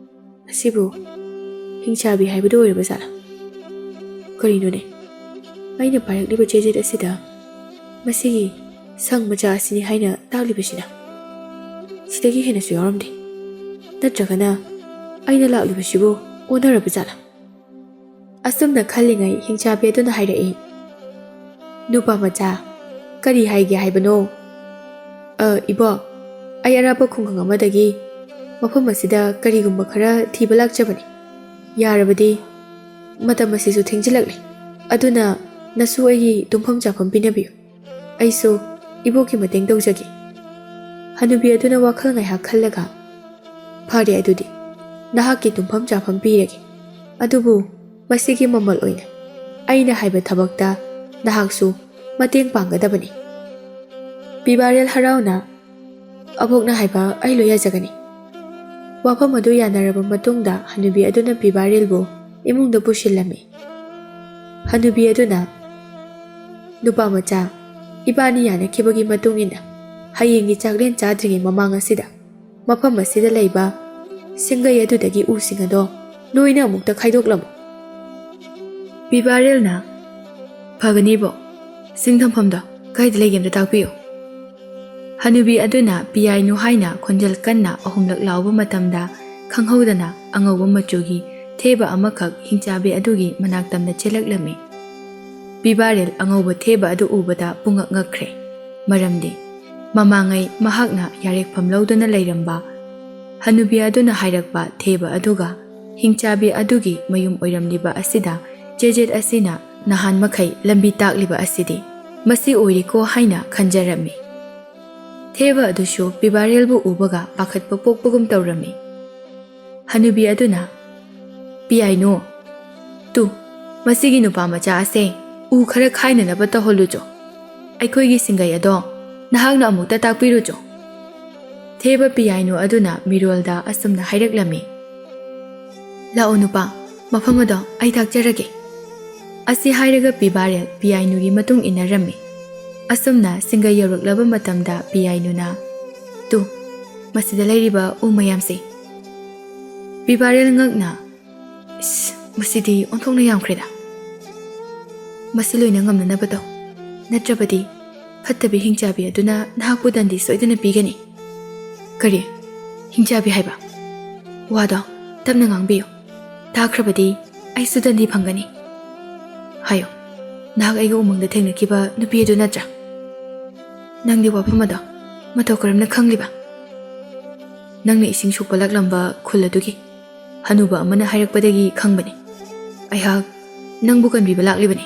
ꯑꯁꯤꯕꯨ ꯍꯤꯡꯆꯥꯕꯤ ꯍꯥꯏꯕꯗꯨ ꯑꯣꯏꯔꯕ ꯖꯥꯠꯂꯥ? ꯀꯔꯤꯅꯣꯅꯦ? ꯑꯩꯅ ꯄꯥꯏꯔꯛꯂꯤꯕ ꯆꯦꯖꯦꯠ ꯑꯁꯤꯗ ꯃꯁꯤꯒꯤ ꯁꯪ ꯃꯆꯥ ꯑꯁꯤꯅꯤ ꯍꯥꯏꯅ ꯇꯥꯛꯂꯤꯕꯁꯤꯅ? ꯁꯤꯗꯒꯤ ꯍꯦꯟꯅꯁꯨ ꯌꯥꯎꯔꯝꯗꯦ꯫ ꯅꯠꯇ꯭ꯔꯒꯅ ꯑꯩꯅ ꯂꯥꯛꯂꯤꯕꯁꯤꯕꯨ ꯑꯣꯟꯅꯔꯕ ꯖꯥꯠꯂꯥ?" ꯑꯁꯨꯝꯅ ꯈꯜꯂꯤꯉꯩ ꯍꯤꯡꯆꯥꯕꯤ ꯑꯗꯨꯅ ꯍꯥꯏꯔꯛꯏ, "ꯅꯨꯄꯥ ꯃꯆꯥ, "ꯀꯔꯤ ꯍꯥꯏꯒꯦ ꯍꯥꯏꯕꯅꯣ?" "ꯑ, ꯏꯕꯣ, ꯑꯩ ꯑꯔꯥꯞꯄ ꯈꯨꯡꯒꯪ ꯑꯃꯗꯒꯤ ꯃꯐꯝ ꯑꯁꯤꯗ ꯀꯔꯤꯒꯨꯝꯕ ꯈꯔ ꯊꯤꯕ ꯂꯥꯛꯆꯕꯅꯤ꯫ ꯌꯥꯔꯕꯗꯤ ꯃꯇꯝ ꯑꯁꯤꯁꯨ ꯊꯦꯡꯖꯤꯜꯂꯛꯂꯦ꯫ ꯑꯗꯨꯅ ꯅꯁꯨ ꯑꯩꯒꯤ ꯇꯨꯝꯐꯝ ꯆꯥꯐꯝ ꯄꯤꯅꯕꯤꯌꯨ꯫ ꯑꯩꯁꯨ ꯏꯕꯣꯛꯀꯤ ꯃꯇꯦꯡ ꯇꯧꯖꯒꯦ꯫" ꯍꯅꯨꯕꯤ ꯑꯗꯨꯅ ꯋꯥꯈꯜ ꯉꯥꯏꯍꯥꯛ ꯈꯜꯂꯒ, "ꯐꯔꯦ, ꯑꯗꯨꯗꯤ ꯅꯍꯥꯛꯀꯤ ꯇꯨꯝꯐꯝ ꯆꯥꯐꯝ ꯄꯤꯔꯒꯦ꯫ ꯑꯗꯨꯕꯨ ꯃꯁꯤꯒꯤ ꯃꯃꯜ ꯑꯣꯏꯅ ꯑꯩꯅ ꯍꯥꯏꯕ ꯊꯕꯛꯇ ꯅꯍꯥꯛꯁꯨ ꯃꯇꯦꯡ ꯄꯥꯡꯒꯗꯕꯅꯤ꯫" ꯄꯤꯕꯥꯔꯦꯜ ꯍꯔꯥꯎꯅ, "ꯑꯕꯣꯛꯅ ꯍꯥꯏꯕ ꯑꯩ ꯂꯣꯏ ꯌꯥꯖꯒꯅꯤ꯫" ꯋꯥꯐꯝ ꯑꯗꯨ ꯌꯥꯅꯔꯕ ꯃꯇꯨꯡꯗ ꯍꯅꯨꯕꯤ ꯑꯗꯨꯅ ꯄꯤꯕꯥꯔꯦꯜꯕꯨ ꯏꯃꯨꯡꯗ ꯄꯨꯁꯤꯜꯂꯝꯃꯤ꯫ ꯍꯅꯨꯕꯤ ꯑꯗꯨꯅ, "ꯅꯨꯄꯥ ꯃꯆꯥ, ꯏꯕꯥꯅꯤ ꯌꯥꯅꯈꯤꯕꯒꯤ ꯃꯇꯨꯡ ꯏꯟꯅ ꯍꯌꯦꯡꯒꯤ ꯆꯥꯛꯂꯦꯟ ꯆꯥꯗ꯭ꯔꯤꯉꯩ ꯃꯃꯥꯡ ꯑꯁꯤꯗ ꯃꯐꯝ ꯑꯁꯤꯗ ꯂꯩꯕ ꯁꯤꯡꯒꯩ ꯑꯗꯨꯗꯒꯤ ꯎꯁꯤꯡ ꯑꯗꯣ ꯂꯣꯏꯅ ꯑꯃꯨꯛꯇ ꯈꯥꯏꯗꯣꯛꯂꯝꯃꯨ꯫" ꯄꯤꯕꯥꯔꯦꯜꯅ, "ꯐꯒꯅꯤꯕꯣ, ꯁꯤꯡ ꯊꯝꯐꯝꯗꯣ ꯀꯥꯏꯗ ꯂꯩꯒꯦ ꯑꯝꯇ ꯇꯥꯛꯄꯤꯌꯨ꯫" ꯍꯅꯨꯕꯤ ꯑꯗꯨꯅ ꯄꯤꯌꯥꯏꯅꯨ ꯍꯥꯏꯅ ꯈꯣꯟꯖꯦꯜ ꯀꯟꯅ ꯑꯍꯨꯝꯂꯛ ꯂꯥꯎꯕ ꯃꯇꯝꯗ, ꯈꯪꯍꯧꯗꯅ ꯑꯉꯧꯕ ꯃꯆꯨꯒꯤ ꯊꯦꯕ ꯑꯃꯈꯛ ꯍꯤꯡꯆꯥꯕꯤ ꯑꯗꯨꯒꯤ ꯃꯅꯥꯛ ꯇꯝꯅ ꯆꯦꯜꯂꯛꯂꯝꯃꯤ꯫ ꯄꯤꯕꯥꯔꯦꯜ ꯑꯉꯧꯕ ꯊꯦꯕ ꯑꯗꯨ ꯎꯕꯗ ꯄꯨꯡꯉꯛ ꯉꯛꯈ꯭ꯔꯦ꯫ ꯃꯔꯝꯗꯤ ꯃꯃꯥꯡꯉꯩ ꯃꯍꯥꯛꯅ ꯌꯥꯔꯦꯛꯐꯝ ꯂꯧꯗꯨꯅ ꯂꯩꯔꯝꯕ ꯍꯅꯨꯕꯤ ꯑꯗꯨꯅ ꯍꯥꯏꯔꯛꯄ ꯊꯦꯕ ꯑꯗꯨꯒ ꯍꯤꯡꯆꯥꯕꯤ ꯑꯗꯨꯒꯤ ꯃꯌꯨꯝ ꯑꯣꯏꯔꯝꯂꯤꯕ ꯑꯁꯤꯗ ꯆꯦꯖꯦꯠ ꯑꯁꯤꯅ ꯅꯍꯥꯟ ꯃꯈꯩ ꯂꯝꯕꯤ ꯇꯥꯛꯂꯤꯕ ꯑꯁꯤꯗꯤ ꯃꯁꯤ ꯑꯣꯏꯔꯦꯀꯣ ꯍꯥꯏꯅ ꯈꯟꯖꯔꯝꯃꯤ꯫ ꯊꯦꯕ ꯑꯗꯨꯁꯨ ꯄꯤꯕꯥꯔꯦꯜꯕꯨ ꯎꯕꯒ ꯄꯥꯈꯠꯄ ꯄꯣꯛꯄꯒꯨꯝ ꯇꯧꯔꯝꯃꯤ꯫ ꯍꯅꯨꯕꯤ ꯑꯗꯨꯅ, "ꯄꯤꯌꯥꯏꯅꯨ, ꯇꯨ, ꯃꯁꯤꯒꯤ ꯅꯨꯄꯥ ꯃꯆꯥ ꯑꯁꯦ ꯎ ꯈꯔ ꯈꯥꯏꯅꯅꯕ ꯇꯧꯍꯜꯂꯨꯆꯣ꯫ ꯑꯩꯈꯣꯏꯒꯤ ꯁꯤꯡꯒꯩ ꯑꯗꯣ ꯅꯍꯥꯛꯅ ꯑꯃꯨꯛꯇ ꯇꯥꯛꯄꯤꯔꯨꯆꯣ꯫" ꯊꯦꯕ ꯄꯤꯌꯥꯏꯅꯨ ꯑꯗꯨꯅ ꯃꯤꯔꯣꯜꯗ ꯑꯁꯨꯝꯅ ꯍꯥꯏꯔꯛꯂꯝꯃꯤ, "ꯂꯥꯛꯑꯣ ꯅꯨꯄꯥ, ꯃꯐꯝ ꯑꯗꯣ ꯑꯩ ꯇꯥꯛꯆꯔꯒꯦ꯫" ꯑꯁꯤ ꯍꯥꯏꯔꯒ ꯄꯤꯕꯥꯔꯦꯜ ꯄꯤꯌꯥꯏꯅꯨꯒꯤ ꯃꯇꯨꯡ ꯏꯟꯅꯔꯝꯃꯤ꯫ ꯑꯁꯨꯝꯅ ꯁꯤꯡꯒꯩ ꯌꯧꯔꯛꯂꯕ ꯃꯇꯝꯗ ꯄꯤꯌꯥꯏꯅꯨꯅ, "ꯇꯨ, ꯃꯁꯤꯗ ꯂꯩꯔꯤꯕ ꯎ ꯃꯌꯥꯝꯁꯦ꯫" ꯄꯤꯕꯥꯔꯦꯜ ꯉꯛꯅ, "ꯏꯁ, ꯃꯁꯤꯗꯤ ꯑꯣꯟꯊꯣꯛꯅ ꯌꯥꯝꯈ꯭ꯔꯦꯗ꯫ ꯃꯁꯤ ꯂꯣꯏꯅ ꯉꯝꯅꯅꯕ ꯇꯧ, ꯅꯠꯇ꯭ꯔꯕꯗꯤ ꯐꯠꯇꯕꯤ ꯍꯤꯡꯆꯥꯕꯤ ꯑꯗꯨꯅ ꯅꯍꯥꯛꯄꯨ ꯗꯟꯗꯤ ꯁꯣꯏꯗꯅ ꯄꯤꯒꯅꯤ꯫" "ꯀꯔꯤ? ꯍꯤꯡꯆꯥꯕꯤ ꯍꯥꯏꯕ? ꯋꯥꯗꯣ ꯇꯞꯅ ꯉꯥꯡꯕꯤꯌꯨ꯫ ꯇꯥꯈ꯭ꯔꯕꯗꯤ ꯑꯩꯁꯨ ꯗꯟꯗꯤ ꯐꯪꯒꯅꯤ꯫ ꯍꯥꯏꯌꯣ, ꯅꯍꯥꯛ ꯑꯩꯒ ꯎꯃꯪꯗ ꯊꯦꯡꯅꯈꯤꯕ ꯅꯨꯄꯤ ꯑꯗꯨ ꯅꯠꯇ꯭ꯔꯥ?" ꯅꯪꯗꯤ ꯋꯥꯐꯝ ꯑꯗꯣ ꯃꯇꯧ ꯀꯔꯝꯅ ꯈꯪꯂꯤꯕ? ꯅꯪꯅ ꯏꯁꯤꯡ ꯁꯣꯛꯄ ꯂꯥꯛꯂꯝꯕ ꯈꯨꯜ ꯑꯗꯨꯒꯤ ꯍꯅꯨꯕ ꯑꯃꯅ ꯍꯥꯏꯔꯛꯄꯗꯒꯤ ꯈꯪꯕꯅꯤ꯫ ꯑꯩꯍꯥꯛ ꯅꯪꯕꯨ ꯀꯟꯕꯤꯕ ꯂꯥꯛꯂꯤꯕꯅꯤ꯫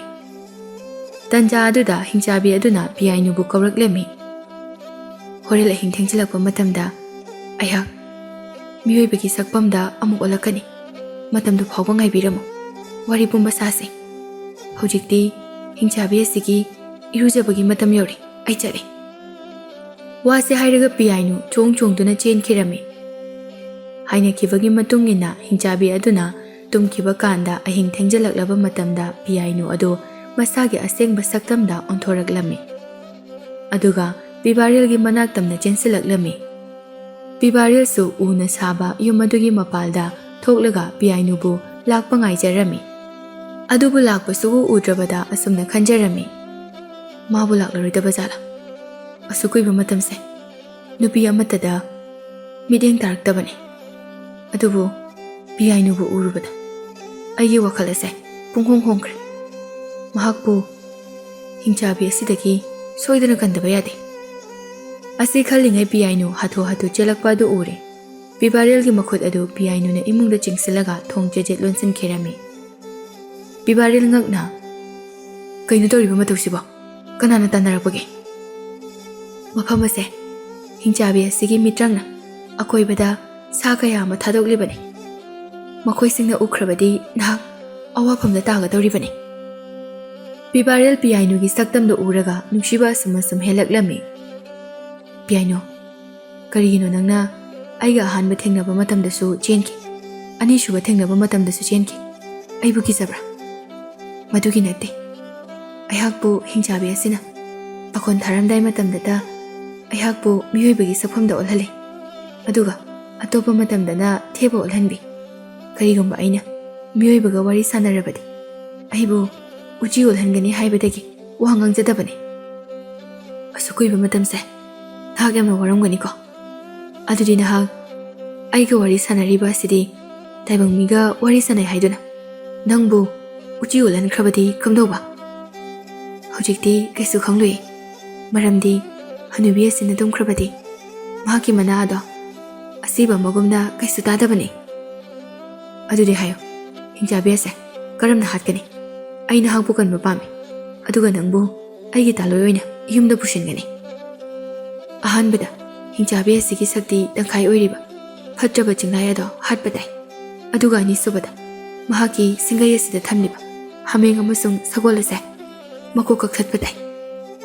ꯇꯟꯖꯥ ꯑꯗꯨꯗ ꯍꯤꯡꯆꯥꯕꯤ ꯑꯗꯨꯅ ꯄꯤꯌꯥꯏꯅꯨꯕꯨ ꯀꯧꯔꯛꯂꯝꯃꯤ꯫ ꯍꯣꯔꯦꯟ ꯑꯍꯤꯡ ꯊꯦꯡꯖꯤꯜꯂꯛꯄ ꯃꯇꯝꯗ ꯑꯩꯍꯥꯛ ꯃꯤꯑꯣꯏꯕꯒꯤ ꯁꯛꯐꯝꯗ ꯑꯃꯨꯛ ꯑꯣꯜꯂꯛꯀꯅꯤ꯫ ꯃꯇꯝꯗꯨ ꯐꯥꯎꯕ ꯉꯥꯏꯕꯤꯔꯝꯃꯨ꯫ ꯋꯥꯔꯤ ꯄꯨꯝꯕ ꯁꯥꯁꯤ꯫ ꯍꯧꯖꯤꯛꯇꯤ ꯍꯤꯡꯆꯥꯕꯤ ꯑꯁꯤꯒꯤ ꯏꯔꯨꯖꯕꯒꯤ ꯃꯇꯝ ꯌꯧꯔꯦ꯫ ꯑꯩ ꯆꯠꯂꯦ꯫ ꯋꯥꯁꯦ ꯍꯥꯏꯔꯒ ꯄꯤꯌꯥꯏꯅꯨ ꯆꯣꯡ ꯆꯣꯡꯗꯨꯅ ꯆꯦꯟꯈꯤꯔꯝꯃꯤ꯫ ꯍꯥꯏꯅꯈꯤꯕꯒꯤ ꯃꯇꯨꯡ ꯏꯟꯅ ꯍꯤꯡꯆꯥꯕꯤ ꯑꯗꯨꯅ ꯇꯨꯝꯈꯤꯕ ꯀꯥꯟꯗ ꯑꯍꯤꯡ ꯊꯦꯡꯖꯤꯜꯂꯛꯂꯕ ꯃꯇꯝꯗ ꯄꯤꯌꯥꯏꯅꯨ ꯑꯗꯨ ꯃꯁꯥꯒꯤ ꯑꯁꯦꯡꯕ ꯁꯛꯇꯝꯗ ꯑꯣꯟꯊꯣꯔꯛꯂꯝꯃꯤ꯫ ꯑꯗꯨꯒ ꯄꯤꯕꯥꯔꯦꯜꯒꯤ ꯃꯅꯥꯛ ꯇꯝꯅ ꯆꯦꯟꯁꯤꯜꯂꯛꯂꯝꯃꯤ꯫ ꯄꯤꯕꯥꯔꯦꯜꯁꯨ ꯎꯅ ꯁꯥꯕ ꯌꯨꯝ ꯑꯗꯨꯒꯤ ꯃꯄꯥꯜꯗ ꯊꯣꯛꯂꯒ ꯄꯤꯌꯥꯏꯅꯨꯕꯨ ꯂꯥꯛꯄ ꯉꯥꯏꯖꯔꯝꯃꯤ꯫ ꯑꯗꯨꯕꯨ ꯂꯥꯛꯄ ꯁꯨꯛꯎ ꯎꯗ꯭ꯔꯕꯗ ꯑꯁꯨꯝꯅ ꯈꯟꯖꯔꯝꯃꯤ, ꯃꯥꯕꯨ ꯂꯥꯛꯂꯔꯣꯏꯗꯕ ꯖꯥꯠꯂꯥ? ꯑꯁꯨꯛ ꯀꯨꯏꯕ ꯃꯇꯝꯁꯦ ꯅꯨꯄꯤ ꯑꯃꯠꯇꯗ ꯃꯤꯠꯌꯦꯡ ꯇꯥꯔꯛꯇꯕꯅꯤ꯫ ꯑꯗꯨꯕꯨ ꯄꯤꯌꯥꯏꯅꯨꯕꯨ ꯎꯔꯨꯕꯗ ꯑꯩꯒꯤ ꯋꯥꯈꯜ ꯑꯁꯦ ꯄꯨꯡꯍꯣꯡ ꯍꯣꯡꯈ꯭ꯔꯦ꯫ ꯃꯍꯥꯛꯄꯨ ꯍꯤꯡꯆꯥꯕꯤ ꯑꯁꯤꯗꯒꯤ ꯁꯣꯏꯗꯅ ꯀꯟꯗꯕ ꯌꯥꯗꯦ꯫ ꯑꯁꯤ ꯈꯜꯂꯤꯉꯩ ꯄꯤꯌꯥꯏꯅꯨ ꯍꯥꯊꯨ ꯍꯥꯊꯨ ꯆꯦꯜꯂꯛꯄ ꯑꯗꯨ ꯎꯔꯦ꯫ ꯄꯤꯕꯥꯔꯦꯜꯒꯤ ꯃꯈꯨꯠ ꯑꯗꯨ ꯄꯤꯌꯥꯏꯅꯨꯅ ꯏꯃꯨꯡꯗ ꯆꯤꯡꯁꯤꯜꯂꯒ ꯊꯣꯡ ꯆꯦꯖꯦꯠ ꯂꯣꯟꯁꯤꯟꯈꯤꯔꯝꯃꯤ꯫ ꯄꯤꯕꯥꯔꯦꯜ ꯉꯛꯅ, "ꯀꯩꯅꯣ ꯇꯧꯔꯤꯕ ꯃꯇꯧꯁꯤꯕꯣ? ꯀꯅꯥꯅ ꯇꯥꯟꯅꯔꯛꯄꯒꯦ?" "ꯃꯐꯝ ꯑꯁꯦ ꯍꯤꯡꯆꯥꯕꯤ ꯑꯁꯤꯒꯤ ꯃꯤꯇ꯭ꯔꯪꯅ ꯑꯀꯣꯏꯕꯗ ꯁꯥ ꯀꯌꯥ ꯑꯃ ꯊꯥꯗꯣꯛꯂꯤꯕꯅꯤ꯫ ꯃꯈꯣꯏꯁꯤꯡꯅ ꯎꯈ꯭ꯔꯕꯗꯤ ꯅꯍꯥꯛ ꯑꯋꯥꯐꯝꯗ ꯇꯥꯒꯗꯧꯔꯤꯕꯅꯤ꯫" ꯄꯤꯕꯥꯔꯦꯜ ꯄꯤꯌꯥꯏꯅꯨꯒꯤ ꯁꯛꯇꯝꯗꯨ ꯎꯔꯒ ꯅꯨꯡꯁꯤꯕ ꯑꯁꯨꯝ ꯑꯁꯨꯝ ꯍꯦꯜꯂꯛꯂꯝꯃꯤ꯫ "ꯄꯤꯌꯥꯏꯅꯨ, ꯀꯔꯤꯒꯤꯅꯣ ꯅꯪꯅ ꯑꯩꯒ ꯑꯍꯥꯟꯕ ꯊꯦꯡꯅꯕ ꯃꯇꯝꯗꯁꯨ ꯆꯦꯟꯈꯤ, ꯑꯅꯤꯁꯨꯕ ꯊꯦꯡꯅꯕ ꯃꯇꯝꯗꯁꯨ ꯆꯦꯟꯈꯤ? ꯑꯩꯕꯨ ꯀꯤꯖꯕ꯭ꯔꯥ?" "ꯃꯗꯨꯒꯤ ꯅꯠꯇꯦ꯫ ꯑꯩꯍꯥꯛꯄꯨ ꯍꯤꯡꯆꯥꯕꯤ ꯑꯁꯤꯅ ꯄꯥꯈꯣꯟ ꯊꯥꯔꯝꯗꯥꯏ ꯃꯇꯝꯗꯇ ꯑꯩꯍꯥꯛꯄꯨ ꯃꯤꯑꯣꯏꯕꯒꯤ ꯁꯛꯐꯝꯗ ꯑꯣꯜꯍꯜꯂꯤ, ꯑꯗꯨꯒ ꯑꯇꯣꯞꯄ ꯃꯇꯝꯗꯅ ꯊꯦꯕ ꯑꯣꯜꯍꯟꯕꯤ꯫ ꯀꯔꯤꯒꯨꯝꯕ ꯑꯩꯅ ꯃꯤꯑꯣꯏꯕꯒ ꯋꯥꯔꯤ ꯁꯥꯟꯅꯔꯕꯗꯤ ꯑꯩꯕꯨ ꯎꯆꯤ ꯑꯣꯜꯍꯟꯒꯅꯤ ꯍꯥꯏꯕꯗꯒꯤ ꯋꯥ ꯉꯥꯡꯖꯗꯕꯅꯤ꯫" "ꯑꯁꯨꯛ ꯀꯨꯏꯕ ꯃꯇꯝꯁꯦ ꯅꯍꯥꯛ ꯌꯥꯝꯅ ꯋꯥꯔꯝꯒꯅꯤꯀꯣ? ꯑꯗꯨꯗꯤ ꯅꯍꯥꯛ ꯑꯩꯒ ꯋꯥꯔꯤ ꯁꯥꯟꯅꯔꯤꯕ ꯑꯁꯤꯗꯤ ꯇꯥꯏꯕꯪ ꯃꯤꯒ ꯋꯥꯔꯤ ꯁꯥꯟꯅꯩ ꯍꯥꯏꯗꯨꯅ ꯅꯪꯕꯨ ꯎꯆꯤ ꯑꯣꯜꯍꯟꯈ꯭ꯔꯕꯗꯤ ꯀꯝꯗꯧꯕ?" "ꯍꯧꯖꯤꯛꯇꯤ ꯀꯩꯁꯨ ꯈꯪꯂꯣꯏ, ꯃꯔꯝꯗꯤ ꯍꯅꯨꯕꯤ ꯑꯁꯤꯅ ꯇꯨꯝꯈ꯭ꯔꯕꯗꯤ ꯃꯍꯥꯛꯀꯤ ꯃꯅꯥ ꯑꯗꯣ ꯑꯁꯤꯕ ꯑꯃꯒꯨꯝꯅ ꯀꯩꯁꯨ ꯇꯥꯗꯕꯅꯤ꯫ ꯑꯗꯨꯗꯤ ꯍꯥꯏꯌꯨ, ꯍꯤꯡꯆꯥꯕꯤ ꯑꯁꯦ ꯀꯔꯝꯅ ꯍꯥꯠꯀꯅꯤ? ꯑꯩ ꯅꯍꯥꯛꯄꯨ ꯀꯟꯕ ꯄꯥꯝꯃꯤ, ꯑꯗꯨꯒ ꯅꯪꯕꯨ ꯑꯩꯒꯤ ꯇꯥꯂꯣꯏ ꯑꯣꯏꯅ ꯌꯨꯝꯗ ꯄꯨꯁꯤꯟꯒꯅꯤ꯫ ꯑꯍꯥꯟꯕꯗ ꯍꯤꯡꯆꯥꯕꯤ ꯑꯁꯤꯒꯤ ꯁꯛꯇꯤ ꯇꯪꯈꯥꯏ ꯑꯣꯏꯔꯤꯕ ꯐꯠꯇ꯭ꯔꯕ ꯆꯤꯡꯂꯥꯏ ꯑꯗꯣ ꯍꯥꯠꯄ ꯇꯥꯏ꯫ ꯑꯗꯨꯒ ꯑꯅꯤꯁꯨꯕꯗ ꯃꯍꯥꯛꯀꯤ ꯁꯤꯡꯒꯩ ꯑꯁꯤꯗ ꯊꯝꯂꯤꯕ ꯍꯥꯃꯦꯡ ꯑꯃꯁꯨꯡ ꯁꯒꯣꯜ ꯑꯁꯦ ꯃꯀꯣꯛ ꯀꯛꯊꯠꯄ ꯇꯥꯏ꯫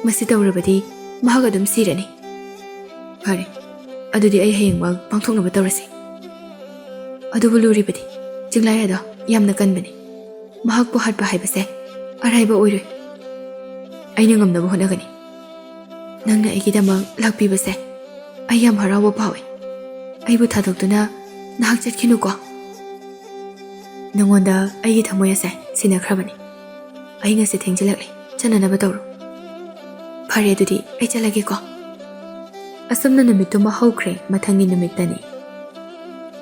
ꯃꯁꯤ ꯇꯧꯔꯕꯗꯤ ꯃꯍꯥꯛ ꯑꯗꯨꯝ ꯁꯤꯔꯅꯤ꯫ ꯐꯔꯦ, ꯑꯗꯨꯗꯤ ꯑꯩ ꯍꯌꯦꯡꯃꯛ ꯄꯥꯡꯊꯣꯛꯅꯕ ꯇꯧꯔꯁꯤ꯫ ꯑꯗꯨꯕꯨ ꯂꯨꯔꯤꯕꯗꯤ ꯆꯤꯡꯂꯥꯏ ꯑꯗꯣ ꯌꯥꯝꯅ ꯀꯟꯕꯅꯤ꯫ ꯃꯍꯥꯛꯄꯨ ꯍꯥꯠꯄ ꯍꯥꯏꯕꯁꯦ ꯑꯔꯥꯏꯕ ꯑꯣꯏꯔꯣꯏ꯫ ꯑꯩꯅ ꯉꯝꯅꯕ ꯍꯣꯠꯅꯒꯅꯤ꯫ ꯅꯪꯅ ꯑꯩꯒꯤꯗꯃꯛ ꯂꯥꯛꯄꯤꯕꯁꯦ ꯑꯩ ꯌꯥꯝ ꯍꯔꯥꯎꯕ ꯐꯥꯎꯏ꯫ ꯑꯩꯕꯨ ꯊꯥꯗꯣꯛꯇꯨꯅ ꯅꯍꯥꯛ ꯆꯠꯈꯤꯅꯨꯀꯣ꯫ ꯅꯉꯣꯟꯗ ꯑꯩꯒꯤ ꯊꯃꯣꯏ ꯑꯁꯦ ꯁꯤꯟꯅꯈ꯭ꯔꯕꯅꯤ꯫ ꯑꯩ ꯉꯁꯤ ꯊꯦꯡꯖꯤꯜꯂꯛꯂꯦ, ꯆꯠꯅꯅꯕ ꯇꯧꯔꯣ꯫ ꯐꯔꯦ, ꯑꯗꯨꯗꯤ ꯑꯩ ꯆꯠꯂꯒꯦꯀꯣ꯫ ꯑꯁꯨꯝꯅ ꯅꯨꯃꯤꯠꯇꯨꯃ ꯍꯧꯈ꯭ꯔꯦ꯫ ꯃꯊꯪꯒꯤ ꯅꯨꯃꯤꯠꯇꯅꯤ꯫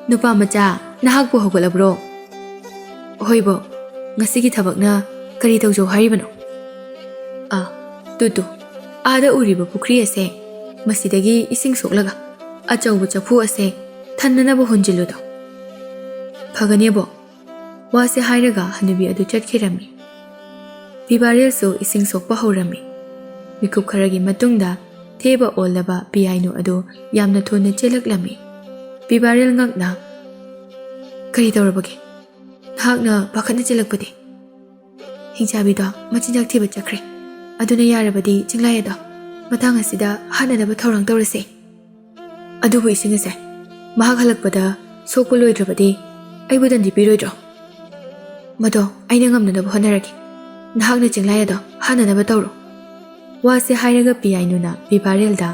ꯅꯨꯄꯥ ꯃꯆꯥ, ꯅꯍꯥꯛꯄꯨ ꯍꯧꯒꯠꯂꯕ꯭ꯔꯣ? ꯍꯣꯏꯕꯣ, ꯉꯁꯤꯒꯤ ꯊꯕꯛꯅ ꯀꯔꯤ ꯇꯧꯖꯧ ꯍꯥꯏꯔꯤꯕꯅꯣ? ꯑꯥ, ꯇꯨ ꯇꯨ, ꯑꯥꯗ ꯎꯔꯤꯕ ꯄꯨꯈ꯭ꯔꯤ ꯑꯁꯦ, ꯃꯁꯤꯗꯒꯤ ꯏꯁꯤꯡ ꯁꯣꯛꯂꯒ ꯑꯆꯧꯕ ꯆꯐꯨ ꯑꯁꯦ ꯊꯟꯅꯅꯕ ꯍꯣꯟꯖꯤꯜꯂꯨꯗꯣ꯫ ꯐꯒꯅꯦꯕꯣ꯫ ꯋꯥꯁꯦ ꯍꯥꯏꯔꯒ ꯍꯅꯨꯕꯤ ꯑꯗꯨ ꯆꯠꯈꯤꯔꯝꯃꯤ꯫ ꯄꯤꯕꯥꯔꯦꯜꯁꯨ ꯏꯁꯤꯡ ꯁꯣꯛꯄ ꯍꯧꯔꯝꯃꯤ꯫ ꯃꯤꯀꯨꯞ ꯈꯔꯒꯤ ꯃꯇꯨꯡꯗ ꯊꯦꯕ ꯑꯣꯜꯂꯕ ꯄꯤꯌꯥꯏꯅꯨ ꯑꯗꯨ ꯌꯥꯝꯅ ꯊꯨꯅ ꯆꯦꯜꯂꯛꯂꯝꯃꯤ꯫ ꯄꯤꯕꯥꯔꯦꯜ ꯉꯛꯅ, "ꯀꯔꯤ ꯇꯧꯔꯕꯒꯦ? ꯅꯍꯥꯛꯅ ꯄꯥꯈꯠꯅ ꯆꯦꯜꯂꯛꯄꯗꯤ?" "ꯍꯤꯡꯆꯥꯕꯤꯗꯣ ꯃꯆꯤꯟꯖꯥꯛ ꯊꯤꯕ ꯆꯠꯈ꯭ꯔꯦ꯫ ꯑꯗꯨꯅ ꯌꯥꯔꯕꯗꯤ ꯆꯤꯡꯂꯥꯏ ꯑꯗꯣ ꯃꯇꯥꯡ ꯑꯁꯤꯗ ꯍꯥꯠꯅꯅꯕ ꯊꯧꯔꯥꯡ ꯇꯧꯔꯁꯦ꯫ ꯑꯗꯨꯕꯨ ꯏꯁꯤꯡ ꯑꯁꯦ ꯃꯍꯥꯛ ꯍꯜꯂꯛꯄꯗ ꯁꯣꯛꯄ ꯂꯣꯏꯗ꯭ꯔꯕꯗꯤ ꯑꯩꯕꯨ ꯗꯟꯗꯤ ꯄꯤꯔꯣꯏꯗ꯭ꯔꯣ? ꯃꯗꯣ ꯑꯩꯅ ꯉꯝꯅꯅꯕ ꯍꯣꯠꯅꯔꯒꯦ꯫ ꯅꯍꯥꯛꯅ ꯆꯤꯡꯂꯥꯏ ꯑꯗꯣ ꯍꯥꯠꯅꯅꯕ ꯇꯧꯔꯣ꯫" ꯋꯥꯁꯦ ꯍꯥꯏꯔꯒ ꯄꯤꯌꯥꯏꯅꯨꯅ ꯄꯤꯕꯥꯔꯦꯜꯗ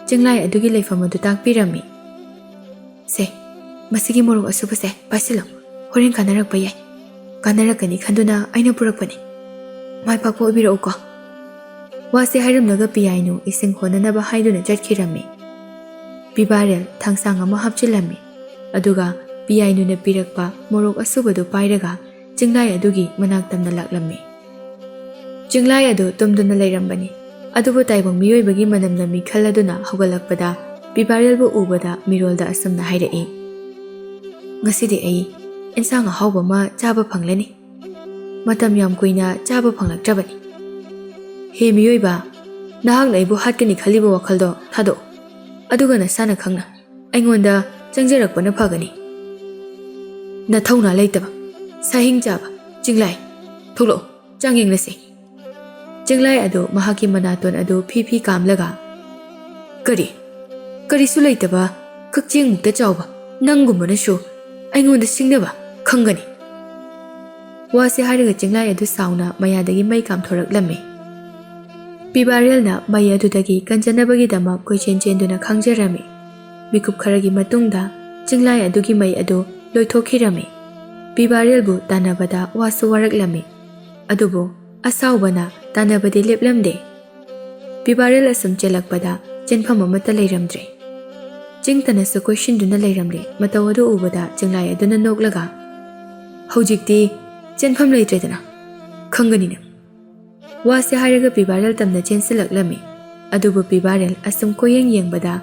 ꯆꯤꯡꯂꯥꯏ ꯑꯗꯨꯒꯤ ꯂꯩꯐꯝ ꯑꯗꯨ ꯇꯥꯛꯄꯤꯔꯝꯃꯤ꯫ "ꯁꯦ, ꯃꯁꯤꯒꯤ ꯃꯣꯔꯣꯛ ꯑꯁꯨꯕꯁꯦ ꯄꯥꯏꯁꯤꯜꯂꯨ, ꯍꯣꯔꯦꯟ ꯀꯥꯟꯅꯔꯛꯄ ꯌꯥꯏ꯫ ꯀꯥꯟꯅꯔꯛꯀꯅꯤ ꯈꯟꯗꯨꯅ ꯑꯩꯅ ꯄꯨꯔꯛꯄꯅꯤ꯫ ꯃꯥꯏ ꯄꯥꯛꯄ ꯑꯣꯏꯕꯤꯔꯛꯎꯀꯣ꯫" ꯋꯥꯁꯦ ꯍꯥꯏꯔꯝꯂꯒ ꯄꯤꯌꯥꯏꯅꯨ ꯏꯁꯤꯡ ꯍꯣꯟꯅꯅꯕ ꯍꯥꯏꯗꯨꯅ ꯆꯠꯈꯤꯔꯝꯃꯤ꯫ ꯄꯤꯕꯥꯔꯦꯜ ꯊꯥꯡꯁꯥꯡ ꯑꯃ ꯍꯥꯞꯆꯤꯜꯂꯝꯃꯤ, ꯑꯗꯨꯒ ꯄꯤꯌꯥꯏꯅꯨꯅ ꯄꯤꯔꯛꯄ ꯃꯣꯔꯣꯛ ꯑꯁꯨꯕꯗꯨ ꯄꯥꯏꯔꯒ ꯆꯤꯡꯂꯥꯏ ꯑꯗꯨꯒꯤ ꯃꯅꯥꯛ ꯇꯝꯅ ꯂꯥꯛꯂꯝꯃꯤ꯫ ꯆꯤꯡꯂꯥꯏ ꯑꯗꯨ ꯇꯨꯝꯗꯨꯅ ꯂꯩꯔꯝꯕꯅꯤ꯫ ꯑꯗꯨꯕꯨ ꯇꯥꯏꯕꯪ ꯃꯤꯑꯣꯏꯕꯒꯤ ꯃꯅꯝ ꯅꯝꯃꯤ ꯈꯜꯂꯗꯨꯅ ꯍꯧꯒꯠꯂꯛꯄꯗ ꯄꯤꯕꯥꯔꯦꯜꯕꯨ ꯎꯕꯗ ꯃꯤꯔꯣꯜꯗ ꯑꯁꯨꯝꯅ ꯍꯥꯏꯔꯛꯏ, "ꯉꯁꯤꯗꯤ ꯑꯩ ꯏꯟꯁꯥꯡ ꯑꯍꯥꯎꯕ ꯑꯃ ꯆꯥꯕ ꯐꯪꯂꯅꯤ꯫ ꯃꯇꯝ ꯌꯥꯝ ꯀꯨꯏꯅ ꯆꯥꯕ ꯐꯪꯂꯛꯇ꯭ꯔꯕꯅꯤ꯫ ꯍꯦ ꯃꯤꯑꯣꯏꯕ, ꯅꯍꯥꯛꯅ ꯑꯩꯕꯨ ꯍꯥꯠꯀꯅꯤ ꯈꯜꯂꯤꯕ ꯋꯥꯈꯜꯗꯣ ꯊꯥꯗꯣꯛꯎ꯫ ꯑꯗꯨꯒ ꯅꯁꯥꯅ ꯈꯪꯅ ꯑꯩꯉꯣꯟꯗ ꯆꯪꯖꯔꯛꯄꯅ ꯐꯒꯅꯤ꯫ ꯅꯊꯧꯅꯥ ꯂꯩꯇꯕ, ꯁꯥꯍꯤꯡ ꯆꯥꯕ, ꯆꯤꯡꯂꯥꯏ, ꯊꯣꯛꯂꯛꯎ, ꯆꯥꯡ ꯌꯦꯡꯂꯁꯤ꯫" ꯆꯤꯡꯂꯥꯏ ꯑꯗꯨ ꯃꯍꯥꯛꯀꯤ ꯃꯅꯥꯇꯣꯟ ꯑꯗꯨ ꯐꯤ ꯐꯤ ꯀꯥꯝꯂꯒ, "ꯀꯔꯤ? ꯀꯔꯤꯁꯨ ꯂꯩꯇꯕ ꯀꯛꯆꯦꯡꯃꯨꯛꯇ ꯆꯥꯎꯕ ꯅꯪꯒꯨꯝꯕꯅꯁꯨ ꯑꯩꯉꯣꯟꯗ ꯁꯤꯡꯅꯕ ꯈꯪꯒꯅꯤ?" ꯋꯥꯁꯤ ꯍꯥꯏꯔꯒ ꯆꯤꯡꯂꯥꯏ ꯑꯗꯨ ꯁꯥꯎꯅ ꯃꯌꯥꯗꯒꯤ ꯃꯩ ꯀꯥꯝꯊꯣꯔꯛꯂꯝꯃꯤ꯫ ꯄꯤꯕꯥꯔꯦꯜꯅ ꯃꯩ ꯑꯗꯨꯗꯒꯤ ꯀꯟꯖꯅꯕꯒꯤꯗꯃꯛ ꯀꯣꯏꯆꯦꯟ ꯆꯦꯟꯗꯨꯅ ꯈꯥꯡꯖꯔꯝꯃꯤ꯫ ꯃꯤꯀꯨꯞ ꯈꯔꯒꯤ ꯃꯇꯨꯡꯗ ꯆꯤꯡꯂꯥꯏ ꯑꯗꯨꯒꯤ ꯃꯩ ꯑꯗꯨ ꯂꯣꯏꯊꯣꯛꯈꯤꯔꯝꯃꯤ꯫ ꯄꯤꯕꯥꯔꯦꯜꯕꯨ ꯇꯥꯟꯅꯕꯗ ꯋꯥꯁꯨ ꯋꯥꯔꯛꯂꯝꯃꯤ꯫ ꯑꯗꯨꯕꯨ ꯑꯁꯥꯎꯕꯅ ꯇꯥꯟꯅꯕꯗꯤ ꯂꯦꯞꯂꯝꯗꯦ꯫ ꯄꯤꯕꯥꯔꯦꯜ ꯑꯁꯨꯝ ꯆꯦꯜꯂꯛꯄꯗ ꯆꯦꯟꯐꯝ ꯑꯃꯠꯇ ꯂꯩꯔꯝꯗ꯭ꯔꯦ꯫ ꯆꯤꯡ ꯇꯅꯁꯨ ꯀꯣꯏꯁꯤꯟꯗꯨꯅ ꯂꯩꯔꯝꯂꯦ꯫ ꯃꯇꯧ ꯑꯗꯨ ꯎꯕꯗ ꯆꯤꯡꯂꯥꯏ ꯑꯗꯨꯅ ꯅꯣꯛꯂꯒ, "ꯍꯧꯖꯤꯛꯇꯤ ꯆꯦꯟꯐꯝ ꯂꯩꯇ꯭ꯔꯦꯗꯅ, ꯈꯪꯒꯅꯤ ꯅꯪ꯫" ꯋꯥꯁꯦ ꯍꯥꯏꯔꯒ ꯄꯤꯕꯥꯔꯦꯜ ꯇꯝꯅ ꯆꯦꯟꯁꯤꯜꯂꯛꯂꯝꯃꯤ꯫ ꯑꯗꯨꯕꯨ ꯄꯤꯕꯥꯔꯦꯜ ꯑꯁꯨꯝ ꯀꯣꯏꯌꯦꯡ ꯌꯦꯡꯕꯗ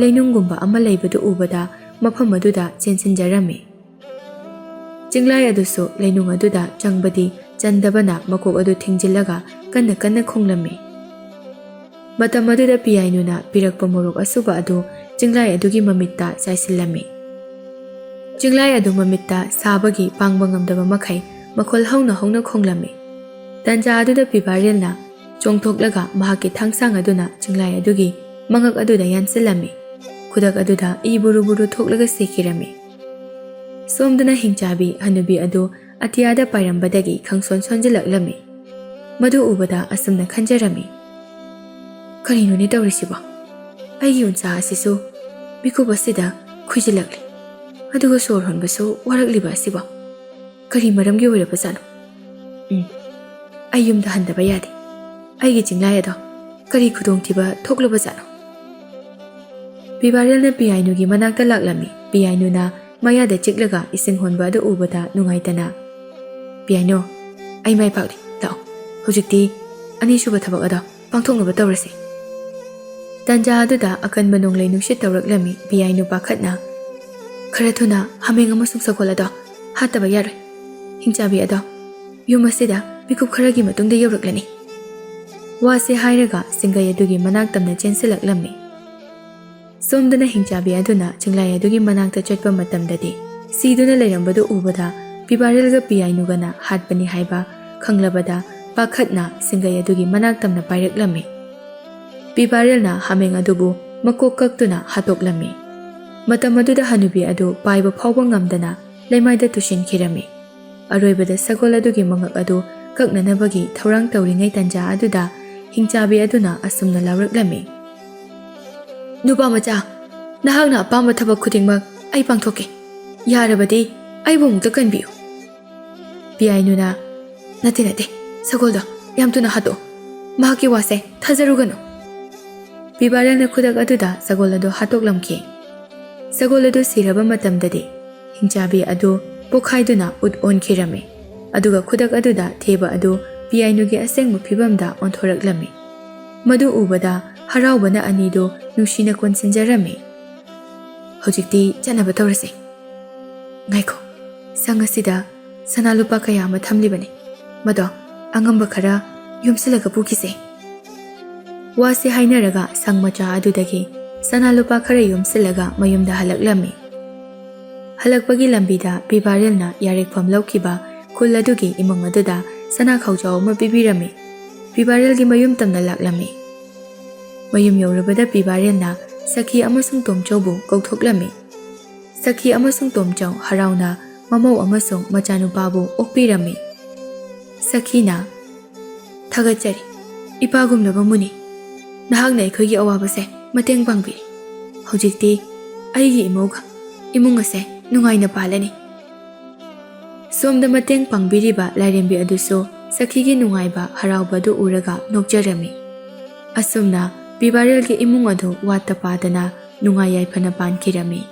ꯂꯩꯅꯨꯡꯒꯨꯝꯕ ꯑꯃ ꯂꯩꯕꯗꯨ ꯎꯕꯗ ꯃꯐꯝ ꯑꯗꯨꯗ ꯆꯦꯟꯁꯤꯟꯖꯔꯝꯃꯤ꯫ ꯆꯤꯡꯂꯥꯏ ꯑꯗꯨꯁꯨ ꯂꯩꯅꯨꯡ ꯑꯗꯨꯗ ꯆꯪꯕꯗꯤ ꯆꯟꯗꯕꯅ ꯃꯀꯣꯛ ꯑꯗꯨ ꯊꯤꯡꯖꯤꯜꯂꯒ ꯀꯟꯅ ꯀꯟꯅ ꯈꯣꯡꯂꯝꯃꯤ꯫ ꯃꯇꯝ ꯑꯗꯨꯗ ꯄꯤꯌꯥꯏꯅꯨꯅ ꯄꯤꯔꯛꯄ ꯃꯣꯔꯣꯛ ꯑꯁꯨꯕ ꯑꯗꯨ ꯆꯤꯡꯂꯥꯏ ꯑꯗꯨꯒꯤ ꯃꯃꯤꯠꯇ ꯆꯥꯏꯁꯤꯜꯂꯝꯃꯤ꯫ ꯆꯤꯡꯂꯥꯏ ꯑꯗꯨ ꯃꯃꯤꯠꯇ ꯁꯥꯕꯒꯤ ꯄꯥꯡꯕ ꯉꯝꯗꯕ ꯃꯈꯩ ꯃꯈꯣꯜ ꯍꯧꯅ ꯍꯧꯅ ꯈꯣꯡꯂꯝꯃꯤ꯫ ꯇꯟꯖꯥ ꯑꯗꯨꯗ ꯄꯤꯕꯥꯔꯦꯜꯅ ꯆꯣꯡꯊꯣꯛꯂꯒ ꯃꯍꯥꯛꯀꯤ ꯊꯥꯡꯁꯥꯡ ꯑꯗꯨꯅ ꯆꯤꯡꯂꯥꯏ ꯑꯗꯨꯒꯤ ꯃꯉꯛ ꯑꯗꯨꯗ ꯌꯥꯟꯁꯤꯜꯂꯝꯃꯤ꯫ ꯈꯨꯗꯛ ꯑꯗꯨꯗ ꯏ ꯕꯨꯔꯨ ꯕꯨꯔꯨ ꯊꯣꯛꯂꯒ ꯁꯤꯈꯤꯔꯝꯃꯤ꯫ ꯁꯣꯝꯗꯅ ꯍꯤꯡꯆꯥꯕꯤ ꯍꯅꯨꯕꯤ ꯑꯗꯨ ꯑꯇꯤꯌꯥꯗ ꯄꯥꯏꯔꯝꯕꯗꯒꯤ ꯈꯪꯁꯣꯟ ꯁꯣꯟꯖꯤꯜꯂꯛꯂꯝꯃꯤ꯫ ꯃꯗꯨ ꯎꯕꯗ ꯑꯁꯨꯝꯅ ꯈꯟꯖꯔꯝꯃꯤ, "ꯀꯔꯤꯅꯣꯅꯦ ꯇꯧꯔꯤꯁꯤꯕꯣ? ꯑꯩꯒꯤ ꯎꯟꯁꯥ ꯑꯁꯤꯁꯨ ꯃꯤꯀꯨꯞ ꯑꯁꯤꯗ ꯈꯨꯏꯖꯤꯜꯂꯛꯂꯤ, ꯑꯗꯨꯒ ꯁꯣꯔ ꯍꯣꯟꯕꯁꯨ ꯋꯥꯔꯛꯂꯤꯕ ꯑꯁꯤꯕꯣ? ꯀꯔꯤ ꯃꯔꯝꯒꯤ ꯑꯣꯏꯔꯕꯖꯥꯠꯅꯣ? ꯎꯝ, ꯑꯩ ꯌꯨꯝꯗ ꯍꯟꯗꯕ ꯌꯥꯗꯦ꯫ ꯑꯩꯒꯤ ꯆꯤꯡꯂꯥꯏ ꯑꯗꯣ ꯀꯔꯤ ꯈꯨꯗꯣꯡꯊꯤꯕ ꯊꯣꯛꯂꯕꯖꯥꯠꯅꯣ?" ꯄꯤꯕꯥꯔꯦꯜꯅ ꯄꯤꯌꯥꯏꯅꯨꯒꯤ ꯃꯅꯥꯛꯇ ꯂꯥꯛꯂꯝꯃꯤ꯫ ꯄꯤꯌꯥꯏꯅꯨꯅ ꯃꯌꯥꯗ ꯆꯤꯛꯂꯒ ꯏꯁꯤꯡ ꯍꯣꯟꯕ ꯑꯗꯨ ꯎꯕꯗ ꯅꯨꯡꯉꯥꯏꯇꯅ, "ꯄꯤꯌꯥꯏꯅꯨ, ꯑꯩ ꯃꯥꯏ ꯄꯥꯛꯂꯤ, ꯂꯥꯛꯑꯣ, ꯍꯧꯖꯤꯛꯇꯤ ꯑꯅꯤꯁꯨꯕ ꯊꯕꯛ ꯑꯗꯣ ꯄꯥꯡꯊꯣꯛꯅꯕ ꯇꯧꯔꯁꯤ꯫ ꯇꯟꯖꯥ ꯑꯗꯨꯗ ꯑꯀꯟꯕ ꯅꯣꯡꯂꯩ ꯅꯨꯡꯁꯤꯠ ꯇꯧꯔꯛꯂꯝꯃꯤ ꯄꯤꯌꯥꯏꯅꯨ ꯄꯥꯈꯠꯅ꯫ "ꯈꯔ ꯊꯨꯅ ꯍꯥꯃꯦꯡ ꯑꯃꯁꯨꯡ ꯁꯒꯣꯜ ꯑꯗꯣ ꯍꯥꯠꯇꯕ ꯌꯥꯔꯣꯏ꯫ ꯍꯤꯡꯆꯥꯕꯤ ꯑꯗꯣ ꯌꯨꯝ ꯑꯁꯤꯗ ꯃꯤꯀꯨꯞ ꯈꯔꯒꯤ ꯃꯇꯨꯡꯗ ꯌꯧꯔꯛꯂꯅꯤ"꯫ ꯋꯥꯁꯤ ꯍꯥꯏꯔꯒ ꯁꯤꯡꯒꯩ ꯑꯗꯨꯒꯤ ꯃꯅꯥꯛ ꯇꯝꯅ ꯆꯦꯟꯁꯤꯜꯂꯛꯂꯝꯃꯤ꯫ ꯁꯣꯝꯗꯅ ꯍꯤꯡꯆꯥꯕꯤ ꯑꯗꯨꯅ ꯆꯤꯡꯂꯥꯏ ꯑꯗꯨꯒꯤ ꯃꯅꯥꯛꯇ ꯆꯠꯄ ꯃꯇꯝꯗꯗꯤ, ꯁꯤꯗꯨꯅ ꯂꯩꯔꯝꯕꯗꯨ ꯎꯕꯗ ꯄꯤꯕꯥꯔꯦꯜꯒ ꯄꯤꯌꯥꯏꯅꯨꯒꯅ ꯍꯥꯠꯄꯅꯤ ꯍꯥꯏꯕ ꯈꯪꯂꯕꯗ, ꯄꯥꯈꯠꯅ ꯁꯤꯡꯒꯩ ꯑꯗꯨꯒꯤ ꯃꯅꯥꯛ ꯇꯝꯅ ꯄꯥꯏꯔꯛꯂꯝꯃꯤ꯫ ꯄꯤꯕꯥꯔꯦꯜꯅ ꯍꯥꯃꯦꯡ ꯑꯗꯨꯕꯨ ꯃꯀꯣꯛ ꯀꯛꯇꯨꯅ ꯍꯥꯠꯇꯣꯛꯂꯝꯃꯤ꯫ ꯃꯇꯝ ꯑꯗꯨꯗ ꯍꯅꯨꯕꯤ ꯑꯗꯨ ꯄꯥꯏꯕ ꯐꯥꯎꯕ ꯉꯝꯗꯅ ꯂꯩꯃꯥꯏꯗ ꯇꯨꯁꯤꯟꯈꯤꯔꯝꯃꯤ꯫ ꯑꯔꯣꯏꯕꯗ ꯁꯒꯣꯜ ꯑꯗꯨꯒꯤ ꯃꯉꯛ ꯑꯗꯨ ꯀꯛꯅꯅꯕꯒꯤ ꯊꯧꯔꯥꯡ ꯇꯧꯔꯤꯉꯩ ꯇꯟꯖꯥ ꯑꯗꯨꯗ ꯍꯤꯡꯆꯥꯕꯤ ꯑꯗꯨꯅ ꯑꯁꯨꯝꯅ ꯂꯥꯎꯔꯛꯂꯝꯃꯤ, "ꯅꯨꯄꯥ ꯃꯆꯥ, ꯅꯍꯥꯛꯅ ꯑꯄꯥꯝꯕ ꯊꯕꯛ ꯈꯨꯗꯤꯡꯃꯛ ꯑꯩ ꯄꯥꯡꯊꯣꯛꯀꯦ꯫ ꯌꯥꯔꯕꯗꯤ ꯑꯩꯕꯨ ꯑꯃꯨꯛꯇ ꯀꯟꯕꯤꯌꯨ"꯫ ꯄꯤꯌꯥꯏꯅꯨꯅ, "ꯅꯠꯇꯦ, ꯅꯠꯇꯦ, ꯁꯒꯣꯜꯗꯣ ꯌꯥꯝ ꯊꯨꯅ ꯍꯥꯠꯇꯣꯛꯎ꯫ ꯃꯍꯥꯛꯀꯤ ꯋꯥꯁꯦ ꯊꯥꯖꯔꯨꯒꯅꯨ"꯫ ꯄꯤꯕꯥꯔꯦꯜꯅ ꯈꯨꯗꯛ ꯑꯗꯨꯗ ꯁꯒꯣꯜ ꯑꯗꯨ ꯍꯥꯠꯇꯣꯛꯂꯝꯈꯤ꯫ ꯁꯒꯣꯜ ꯑꯗꯨ ꯁꯤꯔꯕ ꯃꯇꯝꯗꯗꯤ ꯍꯤꯡꯆꯥꯕꯤ ꯑꯗꯨ ꯄꯣꯛꯈꯥꯏꯗꯨꯅ ꯎꯠ ꯑꯣꯟꯈꯤꯔꯝꯃꯤ꯫ ꯑꯗꯨꯒ ꯈꯨꯗꯛ ꯑꯗꯨꯗ ꯊꯦꯕ ꯑꯗꯨ ꯄꯤꯌꯥꯏꯅꯨꯒꯤ ꯑꯁꯦꯡꯕ ꯐꯤꯕꯝꯗ ꯑꯣꯟꯊꯣꯔꯛꯂꯝꯃꯤ꯫ ꯃꯗꯨ ꯎꯕꯗ ꯍꯔꯥꯎꯕꯅ ꯑꯅꯤꯗꯨ ꯅꯨꯡꯁꯤꯅ ꯀꯣꯟꯁꯤꯟꯖꯔꯝꯃꯤ꯫ "ꯍꯧꯖꯤꯛꯇꯤ ꯆꯠꯅꯕ ꯇꯧꯔꯁꯤ꯫ ꯉꯥꯏꯈꯣ, ꯁꯪ ꯑꯁꯤꯗ ꯁꯅꯥ ꯂꯨꯄꯥ ꯀꯌꯥ ꯑꯃ ꯊꯝꯂꯤꯕꯅꯤ꯫ ꯃꯗꯣ ꯑꯉꯝꯕ ꯈꯔ ꯌꯣꯝꯁꯤꯜꯂꯒ ꯄꯨꯈꯤꯁꯦ"꯫ ꯋꯥꯁꯤ ꯍꯥꯏꯅꯔꯒ ꯁꯪ ꯃꯆꯥ ꯑꯗꯨꯗꯒꯤ ꯁꯅꯥ ꯂꯨꯄꯥ ꯈꯔ ꯌꯣꯝꯁꯤꯜꯂꯒ ꯃꯌꯨꯝꯗ ꯍꯜꯂꯛꯂꯝꯃꯤ꯫ ꯍꯜꯂꯛꯄꯒꯤ ꯂꯝꯕꯤꯗ ꯄꯤꯕꯥꯔꯦꯜꯅ ꯌꯥꯔꯦꯛꯐꯝ ꯂꯧꯈꯤꯕ ꯈꯨꯜ ꯑꯗꯨꯒꯤ ꯏꯃꯨꯡ ꯑꯗꯨꯗ ꯁꯅꯥ ꯈꯥꯎꯖꯥꯎ ꯑꯃ ꯄꯤꯕꯤꯔꯝꯃꯤ꯫ ꯄꯤꯕꯥꯔꯦꯜꯒꯤ ꯃꯌꯨꯝ ꯇꯝꯅ ꯂꯥꯛꯂꯝꯃꯤ꯫ ꯃꯌꯨꯝ ꯌꯧꯔꯕꯗ ꯄꯤꯕꯥꯔꯦꯜꯅ ꯁꯈꯤ ꯑꯃꯁꯨꯡ ꯇꯣꯝꯆꯧꯕꯨ ꯀꯧꯊꯣꯛꯂꯝꯃꯤ꯫ ꯁꯈꯤ ꯑꯃꯁꯨꯡ ꯇꯣꯝꯆꯧ ꯍꯔꯥꯎꯅ ꯃꯃꯧ ꯑꯃꯁꯨꯡ ꯃꯆꯥꯅꯨꯄꯥꯕꯨ ꯑꯣꯛꯄꯤꯔꯝꯃꯤ꯫ ꯁꯈꯤꯅ, "ꯊꯥꯒꯠꯆꯔꯤ, ꯏꯄꯥꯒꯨꯝꯂꯕ ꯃꯨꯅꯤ꯫ ꯅꯍꯥꯛꯅ ꯑꯩꯈꯣꯏꯒꯤ ꯑꯋꯥꯕꯁꯦ ꯃꯇꯦꯡ ꯄꯥꯡꯕꯤꯔꯤ꯫ ꯍꯧꯖꯤꯛꯇꯤ ꯑꯩꯒꯤ ꯏꯃꯧꯒ ꯏꯃꯨꯡ ꯑꯁꯦ ꯅꯨꯡꯉꯥꯏꯅ ꯄꯥꯜꯂꯅꯤ"꯫ ꯁꯣꯝꯗ ꯃꯇꯦꯡ ꯄꯥꯡꯕꯤꯔꯤꯕ ꯂꯥꯏꯔꯦꯝꯕꯤ ꯑꯗꯨꯁꯨ ꯁꯈꯤꯒꯤ ꯅꯨꯡꯉꯥꯏꯕ ꯍꯔꯥꯎꯕ ꯑꯗꯨ ꯎꯔꯒ ꯅꯣꯛꯆꯔꯝꯃꯤ꯫ ꯑꯁꯨꯝꯅ ꯄꯤꯕꯥꯔꯦꯜꯒꯤ ꯏꯃꯨꯡ ꯑꯗꯨ ꯋꯥꯠꯇ ꯄꯥꯗꯅ ꯅꯨꯡꯉꯥꯏ ꯌꯥꯏꯐꯅ ꯄꯥꯟꯈꯤꯔꯝꯃꯤ꯫